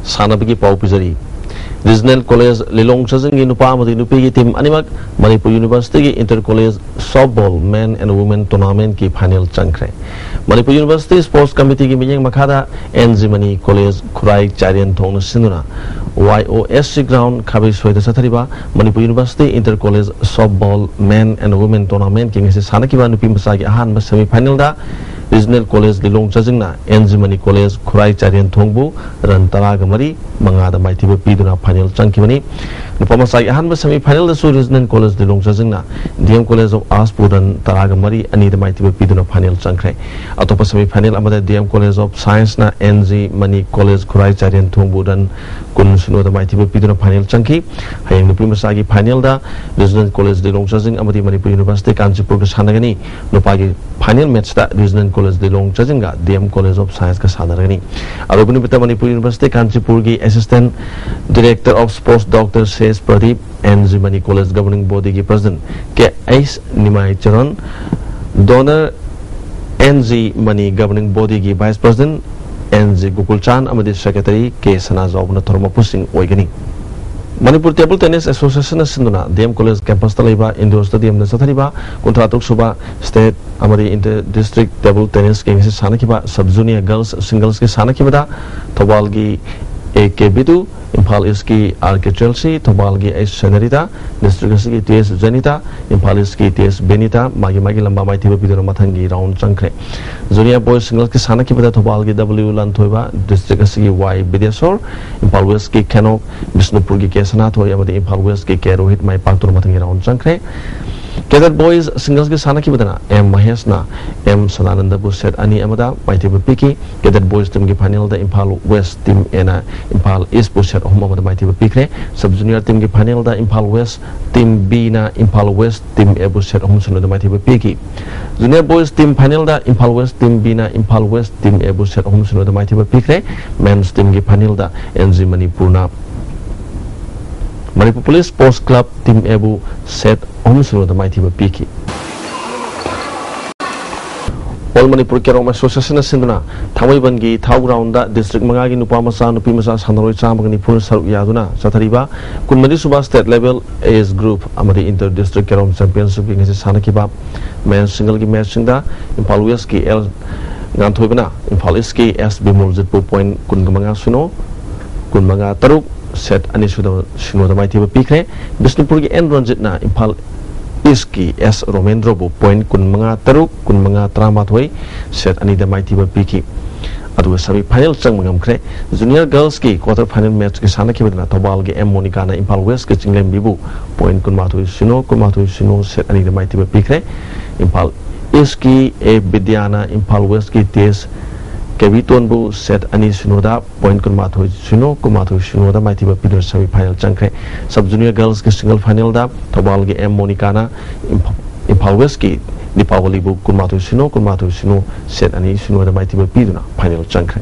ꯁꯥꯟꯅꯕꯒꯤ ꯄꯥꯎ ꯄꯤꯖꯔꯤ꯫ Regional College ꯂꯤꯂꯣꯡ ꯆꯥꯖꯤꯡꯒꯤ ꯅꯨꯄꯥ ꯑꯃꯗꯤ ꯅꯨꯄꯤꯒꯤ team ꯑꯅꯤꯃꯛ ꯃꯅꯤꯄꯨꯔ University ꯒꯤ Inter College Softball Men and Women Tournament ꯀꯤ final ꯆꯪꯈ꯭ꯔꯦ꯫ ꯃꯅꯤꯄꯨꯔ University Sports Committee ꯒꯤ ꯃꯤꯠꯌꯦꯡ ꯃꯈꯥꯗ ꯑꯦꯟ ꯖꯤ ꯃꯅꯤ College ꯈꯨꯔꯥꯏ ꯆꯥꯏꯔꯦꯟ ꯊꯣꯡꯅ ꯁꯤꯟꯗꯨꯅ ꯋꯥꯏ ꯑꯣ ꯑꯦꯁ ꯁꯤ ground ꯈꯥꯕꯩꯁꯣꯏꯗ ꯆꯠꯊꯔꯤꯕ Manipur University Inter College Softball Men and Women Tournament ꯀꯤ ꯉꯁꯤ ꯁꯥꯟꯅꯈꯤꯕ ꯅꯨꯄꯤ ꯃꯆꯥꯒꯤ ꯑꯍꯥꯟꯕ semi final ꯗ Regional College ꯂꯤꯂꯣꯡ ꯆꯥꯖꯤꯡꯅ ꯑꯦꯟ ꯖꯤ ꯃꯅꯤ College ꯈꯨꯔꯥꯏ ꯆꯥꯏꯔꯦꯟ ꯊꯣꯡꯕꯨ run ꯇꯔꯥꯒ ꯃꯔꯤ, ꯃꯉꯥꯗ ꯃꯥꯏꯊꯤꯕ ꯄꯤꯗꯨꯅ final ꯆꯪꯈꯤꯕꯅꯤ꯫ ꯅꯨꯄꯥ ꯃꯆꯥꯒꯤ ꯑꯍꯥꯟꯕ semi final ꯗꯁꯨ Regional College Lilong ꯆꯥꯖꯤꯡꯅ D M College of Arts ꯄꯨ run ꯇꯔꯥꯒ ꯃꯔꯤ, ꯑꯅꯤꯗ ꯃꯥꯏꯊꯤꯕ ꯄꯤꯗꯨꯅ final ꯆꯪꯈ꯭ꯔꯦ꯫ ꯑꯇꯣꯞꯄ semi final ꯑꯃꯗ D M College of Science ꯅ ꯑꯦꯟ ꯖꯤ ꯃꯅꯤ College ꯈꯨꯔꯥꯏ ꯆꯥꯏꯔꯦꯟ ꯊꯣꯡꯕꯨ run ꯀꯨꯟ ꯁꯤꯅꯣꯗ ꯃꯥꯏꯊꯤꯕ ꯄꯤꯗꯨꯅ final ꯆꯪꯈꯤ꯫ ꯍꯌꯦꯡ ꯅꯨꯄꯤ ꯃꯆꯥꯒꯤ final ꯗ Regional College ꯂꯤꯂꯣꯡ ꯆꯥꯖꯤꯡ ꯑꯃꯗꯤ ꯃꯅꯤꯄꯨꯔ University ꯀꯥꯟꯆꯤꯄꯨꯔꯒ ꯁꯥꯟꯅꯒꯅꯤ꯫ ꯅꯨꯄꯥꯒꯤ final match ꯇ Regional College Lilong ꯆꯥꯖꯤꯡꯒ D M College of Science ꯀ ꯁꯥꯟꯅꯔꯒꯅꯤ꯫ ꯑꯔꯣꯏꯕ ꯅꯨꯃꯤꯠꯇ Manipur University ꯀꯥꯟꯆꯤꯄꯨꯔꯒꯤ Assistant Director of Sports Doctor Sesh Pradip, N G Mani College Governing Body ꯒꯤ President K H Nimai Charan, Donor N G Mani Governing Body ꯒꯤ Vice President N G Gokulchan ꯑꯃꯗꯤ Secretary ꯀꯦ ꯁꯅꯥꯖꯥꯎꯕꯅ ꯊꯧꯔꯝ ꯃꯄꯨꯁꯤꯡ ꯑꯣꯏꯒꯅꯤ꯫ ꯃꯅꯤꯄꯨꯔ Table Tennis Association ꯅ ꯁꯤꯟꯗꯨꯅ D M College campus ꯇ ꯂꯩꯕ indoor stadium ꯗ ꯆꯠꯊꯔꯤꯕ ꯀꯨꯟꯊ꯭ꯔꯥ ꯇꯔꯨꯛ ꯁꯨꯕ State ꯑꯃꯗꯤ Inter District Table Tennis ꯀꯤ ꯉꯁꯤ ꯁꯥꯟꯅꯈꯤꯕ Sub Junior Girls Singles ꯀꯤ ꯁꯥꯟꯅꯈꯤꯕꯗ ꯊꯧꯕꯥꯜꯒꯤ ꯑꯦ ꯀꯦ ꯕꯤꯗꯨ, ꯏꯝꯐꯥꯜ East ꯀꯤ ꯑꯥꯔ ꯀꯦ ꯆꯦꯜꯁꯤ, ꯊꯧꯕꯥꯜꯒꯤ ꯑꯩꯆ ꯁꯦꯅꯔꯤꯇꯥ, district ꯑꯁꯤꯒꯤ ꯇꯤ ꯑꯦꯁ ꯖꯦꯅꯤꯇꯥ, ꯏꯝꯐꯥꯜ East ꯀꯤ ꯇꯤ ꯑꯦꯁ ꯕꯦꯅꯤꯇꯥ ꯃꯥꯒꯤ ꯃꯥꯒꯤ ꯂꯝꯕꯥ ꯃꯥꯏꯊꯤꯕ ꯄꯤꯗꯨꯅ ꯃꯊꯪꯒꯤ round ꯆꯪꯈ꯭ꯔꯦ꯫ Junior Boys Singles ꯀꯤ ꯁꯥꯟꯅꯈꯤꯕꯗ ꯊꯧꯕꯥꯜꯒꯤ ꯗꯕ꯭ꯂꯤꯎ ꯂꯥꯟꯊꯣꯏꯕ, district ꯑꯁꯤꯒꯤ ꯋꯥꯏ ꯕꯤꯗꯦꯁꯣꯔ, ꯏꯝꯐꯥꯜ West ꯀꯤ ꯈꯦꯅꯣꯛ, ꯕꯤꯁꯅꯨꯄꯨꯔꯒꯤ ꯀꯦ ꯁꯅꯥꯊꯣꯏ ꯑꯃꯗꯤ ꯏꯝꯐꯥꯜ West ꯀꯤ ꯀꯦ ꯔꯣꯍꯤꯠ ꯃꯥꯏ ꯄꯥꯛꯇꯨꯅ ꯃꯊꯪꯒꯤ round ꯆꯪꯈ꯭ꯔꯦ꯫ Cadet Boys Singles ꯀꯤ ꯁꯥꯟꯅꯈꯤꯕꯗꯅ ꯑꯦꯝ ꯃꯍꯦꯁꯅ ꯑꯦꯝ ꯁꯗꯥꯅꯟꯗꯕꯨ set ꯑꯅꯤ ꯑꯃꯗ ꯃꯥꯏꯊꯤꯕ ꯄꯤꯈꯤ꯫ Cadet Boys team ꯒꯤ final the Imphal West team A ꯅ ꯏꯝꯐꯥꯜ East ꯄꯨ set ꯑꯍꯨꯝ ꯑꯃꯗ ꯃꯥꯏꯊꯤꯕ ꯄꯤꯈ꯭ꯔꯦ꯫ Sub Junior team ꯒꯤ final ꯗ ꯏꯝꯐꯥꯜ West team B ꯅ ꯏꯝꯐꯥꯜ West team A ꯕꯨ set ꯑꯍꯨꯝ ꯁꯤꯅꯣꯗ ꯃꯥꯏꯊꯤꯕ ꯄꯤꯈꯤ꯫ Junior Boys team final ꯗ ꯏꯝꯐꯥꯜ West team B ꯅ ꯏꯝꯐꯥꯜ West team A ꯕꯨ set ꯑꯍꯨꯝ ꯁꯤꯅꯣꯗ ꯃꯥꯏꯊꯤꯕ ꯄꯤꯈ꯭ꯔꯦ꯫ Men's team ꯒꯤ final ꯗ ꯑꯦꯟ ꯖꯤ ꯃꯅꯤꯄꯨꯔꯅ Manipur Police Sports Club team A ꯕꯨ set ꯑꯍꯨꯝ ꯁꯤꯅꯣꯗ ꯃꯥꯏꯊꯤꯕ ꯄꯤꯈꯤ꯫ All Manipur Carrom Association ꯅ ꯁꯤꯟꯗꯨꯅ ꯊꯥꯡꯃꯩꯕꯟꯒꯤ ꯊꯥꯎ ground ꯗ district ꯃꯉꯥꯒꯤ ꯅꯨꯄꯥ ꯃꯆꯥ ꯅꯨꯄꯤ ꯃꯆꯥ ꯁꯥꯟꯅꯔꯣꯏ ꯆꯥꯝꯃꯒ ꯅꯤꯐꯨꯅ ꯁꯔꯨꯛ ꯌꯥꯗꯨꯅ ꯆꯠꯊꯔꯤꯕ ꯀꯨꯟꯃꯔꯤ ꯁꯨꯕ state level age group ꯑꯃꯗꯤ inter district carrom championship ꯀꯤ ꯉꯁꯤ ꯁꯥꯟꯅꯈꯤꯕ men's single ꯒꯤ match ꯁꯤꯡꯗ ꯏꯝꯐꯥꯜ West ꯀꯤ ꯑꯦꯜ ꯉꯥꯟꯊꯣꯏꯕꯅ ꯏꯝꯐꯥꯜ East ꯀꯤ ꯑꯦꯁ ꯕꯤꯃꯣꯜꯖꯤꯠꯄꯨ point ꯀꯨꯟꯃꯉꯥ ꯁꯤꯅꯣ, ꯀꯨꯟꯃꯉꯥ ꯇꯔꯨꯛ, set ꯑꯅꯤ ꯁꯨꯗ ꯁꯤꯅꯣꯗ ꯃꯥꯏꯊꯤꯕ ꯄꯤꯈ꯭ꯔꯦ꯫ ꯕꯤꯁꯅꯨꯄꯨꯔꯒꯤ ꯑꯦꯟ ꯔꯟꯖꯤꯠꯅ ꯏꯝꯐꯥꯜ East ꯀꯤ ꯑꯦꯁ ꯔꯣꯃꯦꯟꯗ꯭ꯔꯣꯕꯨ point ꯀꯨꯟꯃꯉꯥ ꯇꯔꯨꯛ, ꯀꯨꯟꯃꯉꯥ ꯇꯔꯥꯃꯥꯊꯣꯏ, set ꯑꯅꯤꯗ ꯃꯥꯏꯊꯤꯕ ꯄꯤꯈꯤ꯫ ꯑꯗꯨꯒ semi final ꯆꯪꯕ ꯉꯝꯈ꯭ꯔꯦ꯫ Junior girls ꯀꯤ quarter final match ꯀꯤ ꯁꯥꯟꯅꯈꯤꯕꯗꯅ ꯊꯧꯕꯥꯜꯒꯤ ꯑꯦꯝ ꯃꯣꯅꯤꯀꯥꯅ ꯏꯝꯐꯥꯜ West ꯀꯤ ꯆꯤꯡꯂꯦꯝꯕꯤꯕꯨ point ꯀꯨꯟꯃꯥꯊꯣꯏ ꯁꯤꯅꯣ, ꯀꯨꯟꯃꯥꯊꯣꯏ ꯁꯤꯅꯣ, set ꯑꯅꯤꯗ ꯃꯥꯏꯊꯤꯕ ꯄꯤꯈ꯭ꯔꯦ꯫ ꯏꯝꯐꯥꯜ East ꯀꯤ ꯑꯦ ꯕꯤꯗ꯭ꯌꯥꯅ ꯏꯝꯐꯥꯜ West ꯀꯤ ꯇꯤ ꯑꯦꯁ ꯀꯦꯕꯤꯇꯣꯟꯕꯨ set ꯑꯅꯤ ꯁꯤꯅꯣꯗ point ꯀꯨꯟꯃꯥꯊꯣꯏ ꯁꯤꯅꯣ, ꯀꯨꯟꯃꯥꯊꯣꯏ ꯁꯤꯅꯣꯗ ꯃꯥꯏꯊꯤꯕ ꯄꯤꯗꯨꯅ semi final ꯆꯪꯈ꯭ꯔꯦ꯫ Sub junior girls ꯀꯤ single final ꯗ ꯊꯧꯕꯥꯜꯒꯤ ꯑꯦꯝ ꯃꯣꯅꯤꯀꯥꯅ ꯏꯝꯐ-, ꯏꯝꯐꯥꯜ West ꯀꯤ ꯗꯤꯄꯥꯋꯂꯤꯕꯨ ꯀꯨꯟꯃꯥꯊꯣꯏ ꯁꯤꯅꯣ, ꯀꯨꯟꯃꯥꯊꯣꯏ ꯁꯤꯅꯣ, set ꯑꯅꯤ ꯁꯤꯅꯣꯗ ꯃꯥꯏꯊꯤꯕ ꯄꯤꯗꯨꯅ final ꯆꯪꯈ꯭ꯔꯦ꯫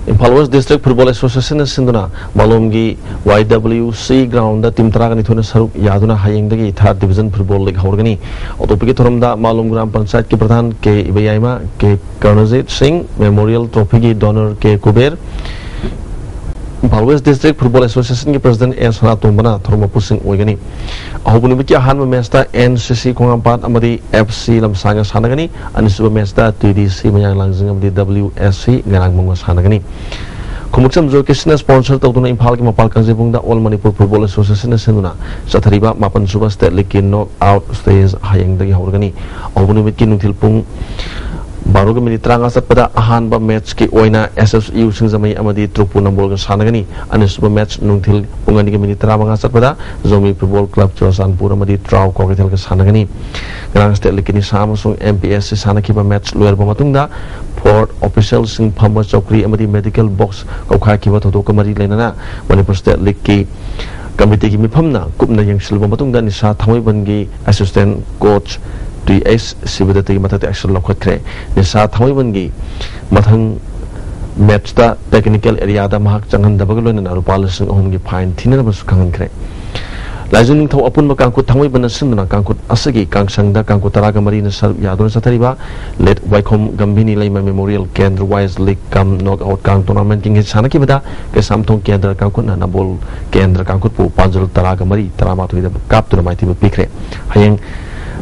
Imphal West District Football Association ꯅ ꯁꯤꯟꯗꯨꯅ ꯃꯥꯂꯣꯝꯒꯤ ꯋꯥꯏ ꯗꯕ꯭ꯂꯤꯎ ꯁꯤ ground ꯗ team ꯇꯔꯥꯒ ꯅꯤꯊꯣꯏꯅ ꯁꯔꯨꯛ ꯌꯥꯗꯨꯅ ꯍꯌꯦꯡꯗꯒꯤ third division football league ꯍꯧꯔꯒꯅꯤ꯫ ꯑꯇꯣꯞꯄꯒꯤ ꯊꯧꯔꯝꯗ ꯃꯥꯂꯣꯝ ꯒ꯭ꯔꯥꯝ ꯄꯟꯆꯥꯌꯠꯀꯤ ꯄ꯭ꯔꯙꯥꯟ ꯀꯦ ꯏꯕꯌꯥꯏꯃ, ꯀꯦ ꯀꯔꯅꯖꯤꯠ ꯁꯤꯡ, memorial trophy ꯒꯤ donor ꯀꯦ Kuber, Imphal West District Football Association ꯒꯤ president ꯑꯦ ꯁꯅꯥꯇꯣꯝꯕꯅ ꯊꯧꯔꯝ ꯃꯄꯨꯁꯤꯡ ꯑꯣꯏꯒꯅꯤ꯫ ꯑꯍꯧꯕ ꯅꯨꯃꯤꯠꯀꯤ ꯑꯍꯥꯟꯕ match ꯇ ꯑꯦꯟ ꯁꯤ ꯁꯤ ꯈꯣꯡꯍꯥꯝꯄꯥꯠ ꯑꯃꯗꯤ ꯑꯦꯐ ꯁꯤ ꯂꯝꯁꯥꯡꯒ ꯁꯥꯟꯅꯒꯅꯤ꯫ ꯑꯅꯤꯁꯨꯕ match ꯇ ꯇꯤ ꯗꯤ ꯁꯤ ꯃꯌꯥꯡ ꯂꯥꯡꯖꯤꯡ ꯑꯃꯗꯤ ꯗꯕ꯭ꯂꯤꯎ ꯑꯦꯁ ꯁꯤ ꯉꯔꯥꯡꯕꯨꯡꯒ ꯁꯥꯟꯅꯒꯅꯤ꯫ ꯈꯣꯡꯎꯞꯆꯝ ꯖꯣꯏꯀꯤꯁꯅ sponsor ꯇꯧꯗꯨꯅ ꯏꯝꯐꯥꯜꯒꯤ ꯃꯄꯥꯜ ꯀꯥꯡꯖꯩꯕꯨꯡꯗ All Manipur Football Association ꯅ ꯁꯤꯟꯗꯨꯅ ꯆꯠꯊꯔꯤꯕ ꯃꯥꯄꯟ ꯁꯨꯕ state league ꯀꯤ knock out stage ꯍꯌꯦꯡꯗꯒꯤ ꯍꯧꯔꯒꯅꯤ꯫ ꯑꯍꯧꯕ ꯅꯨꯃꯤꯠꯀꯤ ꯅꯨꯡꯊꯤꯜ ꯄꯨꯡ ꯕꯥꯔꯣꯒ minute ꯇꯔꯥꯃꯉꯥ ꯆꯠꯄꯗ ꯑꯍꯥꯟꯕ match ꯀꯤ ꯑꯣꯏꯅ ꯑꯦꯁ ꯑꯦꯁ ꯌꯨ ꯁꯤꯡꯖꯃꯩ ꯑꯃꯗꯤ ꯇ꯭ꯔꯨꯄꯨ ꯅꯝꯕꯣꯜꯒ ꯁꯥꯟꯅꯒꯅꯤ꯫ ꯑꯅꯤꯁꯨꯕ match ꯅꯨꯡꯊꯤꯜ ꯄꯨꯡ ꯑꯅꯤꯒ minute ꯇꯔꯥꯃꯉꯥ ꯆꯠꯄꯗ ꯖꯣꯃꯤ Football Club ꯆꯨꯔꯆꯥꯟꯄꯨꯔ ꯑꯃꯗꯤ ꯇ꯭ꯔꯥꯎ ꯀ꯭ꯋꯥꯀꯩꯊꯦꯜꯒ ꯁꯥꯟꯅꯒꯅꯤ꯫ ꯉꯔꯥꯡ state league ꯀꯤ ꯅꯤꯁꯥ ꯑꯃꯁꯨꯡ ꯑꯦꯝ ꯄꯤ ꯑꯦꯁ ꯁꯤ ꯁꯥꯟꯅꯈꯤꯕ match ꯂꯣꯏꯔꯕ ꯃꯇꯨꯡꯗ fourth official ꯁꯤꯡ ꯐꯝꯕ ꯆꯧꯀ꯭ꯔꯤ ꯑꯃꯗꯤ medical box ꯀꯧꯈꯥꯏꯈꯤꯕ ꯊꯧꯗꯣꯛꯀ ꯃꯔꯤ ꯂꯩꯅꯅ ꯃꯅꯤꯄꯨꯔ state league ꯀꯤ committee ꯒꯤ ꯃꯤꯐꯝꯅ ꯀꯨꯞꯅ ꯌꯦꯡꯁꯤꯜꯂꯨꯕ ꯃꯇꯨꯡꯗ ꯅꯤꯁꯥ ꯊꯥꯡꯃꯩꯕꯟꯒꯤ assistant coach ꯇꯤ ꯑꯩꯆ ꯁꯤꯕꯗꯇꯒꯤ ꯃꯊꯛꯇ action ꯂꯧꯈꯠꯈ꯭ꯔꯦ꯫ ꯅꯤꯁꯥ ꯊꯥꯡꯃꯩꯕꯟꯒꯤ ꯃꯊꯪ match ꯇ technical area ꯗ ꯃꯍꯥꯛ ꯆꯪꯍꯟꯗꯕꯒ ꯂꯣꯏꯅꯅ ꯂꯨꯄꯥ ꯂꯤꯁꯤꯡ ꯑꯍꯨꯝꯒꯤ fine ꯊꯤꯅꯅꯕꯁꯨ ꯈꯪꯍꯟꯈ꯭ꯔꯦ꯫ ꯂꯥꯏꯖꯨ ꯅꯤꯡꯊꯧ ꯑꯄꯨꯟꯕ ꯀꯥꯡꯈꯨꯠ ꯊꯥꯡꯃꯩꯕꯟꯅ ꯁꯤꯟꯗꯨꯅ ꯀꯥꯡꯈꯨꯠ ꯑꯁꯤꯒꯤ ꯀꯥꯡꯁꯪꯗ ꯀꯥꯡꯈꯨꯠ ꯇꯔꯥꯒ ꯃꯔꯤꯅ ꯁꯔꯨꯛ ꯌꯥꯗꯨꯅ ꯆꯠꯊꯔꯤꯕ ꯂꯦꯠ ꯋꯥꯏꯈꯣꯝ ꯒꯝꯚꯤꯅꯤ ꯂꯩꯃ Memorial Candle Wise League cum Knockout Kang Tournament ꯀꯤ ꯁꯥꯟꯅꯈꯤꯕꯗ ꯀꯩꯁꯥꯝꯊꯣꯡ ꯀꯦꯟꯗ꯭ꯔ ꯀꯥꯡꯈꯨꯠꯅ ꯅꯝꯕꯣꯜ ꯀꯦꯟꯗ꯭ꯔ ꯀꯥꯡꯈꯨꯠꯄꯨ ꯄꯥꯟꯖꯜ ꯇꯔꯥꯒ ꯃꯔꯤ, ꯇꯔꯥꯃꯥꯊꯣꯏꯗ ꯀꯥꯞꯇꯨꯅ ꯃꯥꯏꯊꯤꯕ ꯄꯤꯈ꯭ꯔꯦ꯫ ꯍꯌꯦꯡ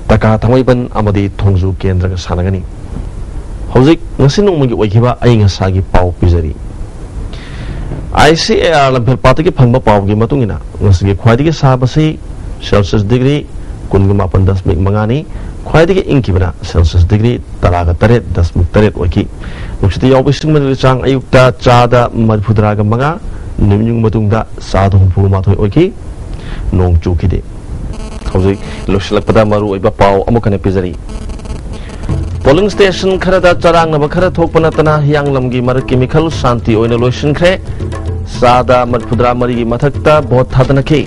ꯇꯀꯥ ꯊꯥꯡꯃꯩꯕꯟ ꯑꯃꯗꯤ ꯊꯣꯡꯖꯨ ꯀꯦꯟꯗ꯭ꯔꯒ ꯁꯥꯟꯅꯒꯅꯤ꯫ ꯍꯧꯖꯤꯛ ꯉꯁꯤ ꯅꯣꯡꯃꯒꯤ ꯑꯣꯏꯈꯤꯕ ꯑꯏꯪ ꯑꯁꯥꯒꯤ ꯄꯥꯎ ꯄꯤꯖꯔꯤ꯫ ICAR ꯂꯝꯐꯦꯜ ꯄꯥꯠꯇꯒꯤ ꯐꯪꯕ ꯄꯥꯎꯒꯤ ꯃꯇꯨꯡ ꯏꯟꯅ, ꯉꯁꯤꯒꯤ ꯈ꯭ꯋꯥꯏꯗꯒꯤ ꯁꯥꯕꯁꯤ Celsius degree ꯀꯨꯟꯒ ꯃꯥꯄꯟ ꯗꯁꯃꯤꯛ ꯃꯉꯥꯅꯤ, ꯈ꯭ꯋꯥꯏꯗꯒꯤ ꯏꯪꯈꯤꯕꯅ Celsius degree ꯇꯔꯥꯒ ꯇꯔꯦꯠ ꯗꯁꯃꯤꯛ ꯇꯔꯦꯠ ꯑꯣꯏꯈꯤ꯫ ꯅꯨꯡꯁꯤꯠꯇ ꯌꯥꯎꯕ ꯏꯁꯤꯡ ꯃꯅꯤꯜꯒꯤ ꯆꯥꯡ ꯑꯌꯨꯛꯇ ꯆꯥꯗ ꯃꯔꯤꯐꯨꯇꯔꯥꯒ ꯃꯉꯥ, ꯅꯨꯃꯤꯠꯌꯨꯡ ꯃꯇꯨꯡꯗ ꯆꯥꯗ ꯍꯨꯝꯐꯨꯒ ꯃꯥꯊꯣꯏ ꯑꯣꯏꯈꯤ꯫ ꯅꯣꯡ ꯆꯨꯈꯤꯗꯦ꯫ ꯍꯧꯖꯤꯛ ꯂꯣꯏꯁꯤꯜꯂꯛꯄꯗ ꯃꯔꯨꯑꯣꯏꯕ ꯄꯥꯎ ꯑꯃꯨꯛ ꯍꯟꯅ ꯄꯤꯖꯔꯤ꯫ Polling station ꯈꯔꯗ ꯆꯔꯥꯡꯅꯕ ꯈꯔ ꯊꯣꯛꯄ ꯅꯠꯇꯅ ꯍꯤꯌꯥꯡꯂꯝꯒꯤ ꯃꯔꯛꯀꯤ ꯃꯤꯈꯜ ꯁꯥꯟꯇꯤ ꯑꯣꯏꯅ ꯂꯣꯏꯁꯤꯟꯈ꯭ꯔꯦ꯫ ꯆꯥꯗ ꯃꯔꯤꯐꯨꯇꯔꯥ ꯃꯔꯤꯒꯤ ꯃꯊꯛꯇ vote ꯊꯥꯗꯅꯈꯤ꯫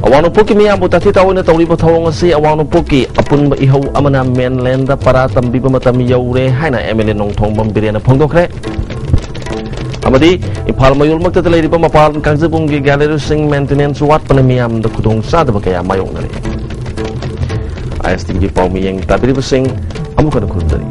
ꯑꯋꯥꯡ ꯅꯣꯡꯄꯣꯛꯀꯤ ꯃꯤꯌꯥꯝꯕꯨ ꯇꯥꯊꯤ ꯇꯥꯑꯣꯏꯅ ꯇꯧꯔꯤꯕ ꯊꯧꯑꯣꯡ ꯑꯁꯤ ꯑꯋꯥꯡ ꯅꯣꯡꯄꯣꯛꯀꯤ ꯑꯄꯨꯟꯕ ꯏꯍꯧ ꯑꯃꯅ mainland ꯗ ꯄꯔꯥ ꯇꯝꯕꯤꯕ ꯃꯇꯝ ꯌꯧꯔꯦ ꯍꯥꯏꯅ MLA ꯅꯣꯡꯊꯣꯝꯕꯝ ꯕꯤꯔꯦꯟꯅ ꯐꯣꯡꯗꯣꯛꯈ꯭ꯔꯦ꯫ ꯑꯃꯗꯤ ꯏꯝꯐꯥꯜ ꯃꯌꯣꯜꯃꯛꯇꯗ ꯂꯩꯔꯤꯕ ꯃꯄꯥꯟ ꯀꯥꯡꯖꯩꯕꯨꯡꯒꯤ gallery ꯁꯤꯡ maintenance ꯋꯥꯠꯄꯅ ꯃꯤꯌꯥꯝꯗ ꯈꯨꯗꯣꯡꯆꯥꯗꯕ ꯀꯌꯥ ꯃꯥꯌꯣꯛꯅꯔꯦ꯫ ISTV ꯒꯤ ꯄꯥꯎ ꯃꯤꯌꯦꯡ ꯇꯥꯕꯤꯔꯤꯕꯁꯤꯡ ꯑꯃꯨꯛ ꯍꯟꯅ ꯈꯨꯔꯨꯝꯖꯔꯤ꯫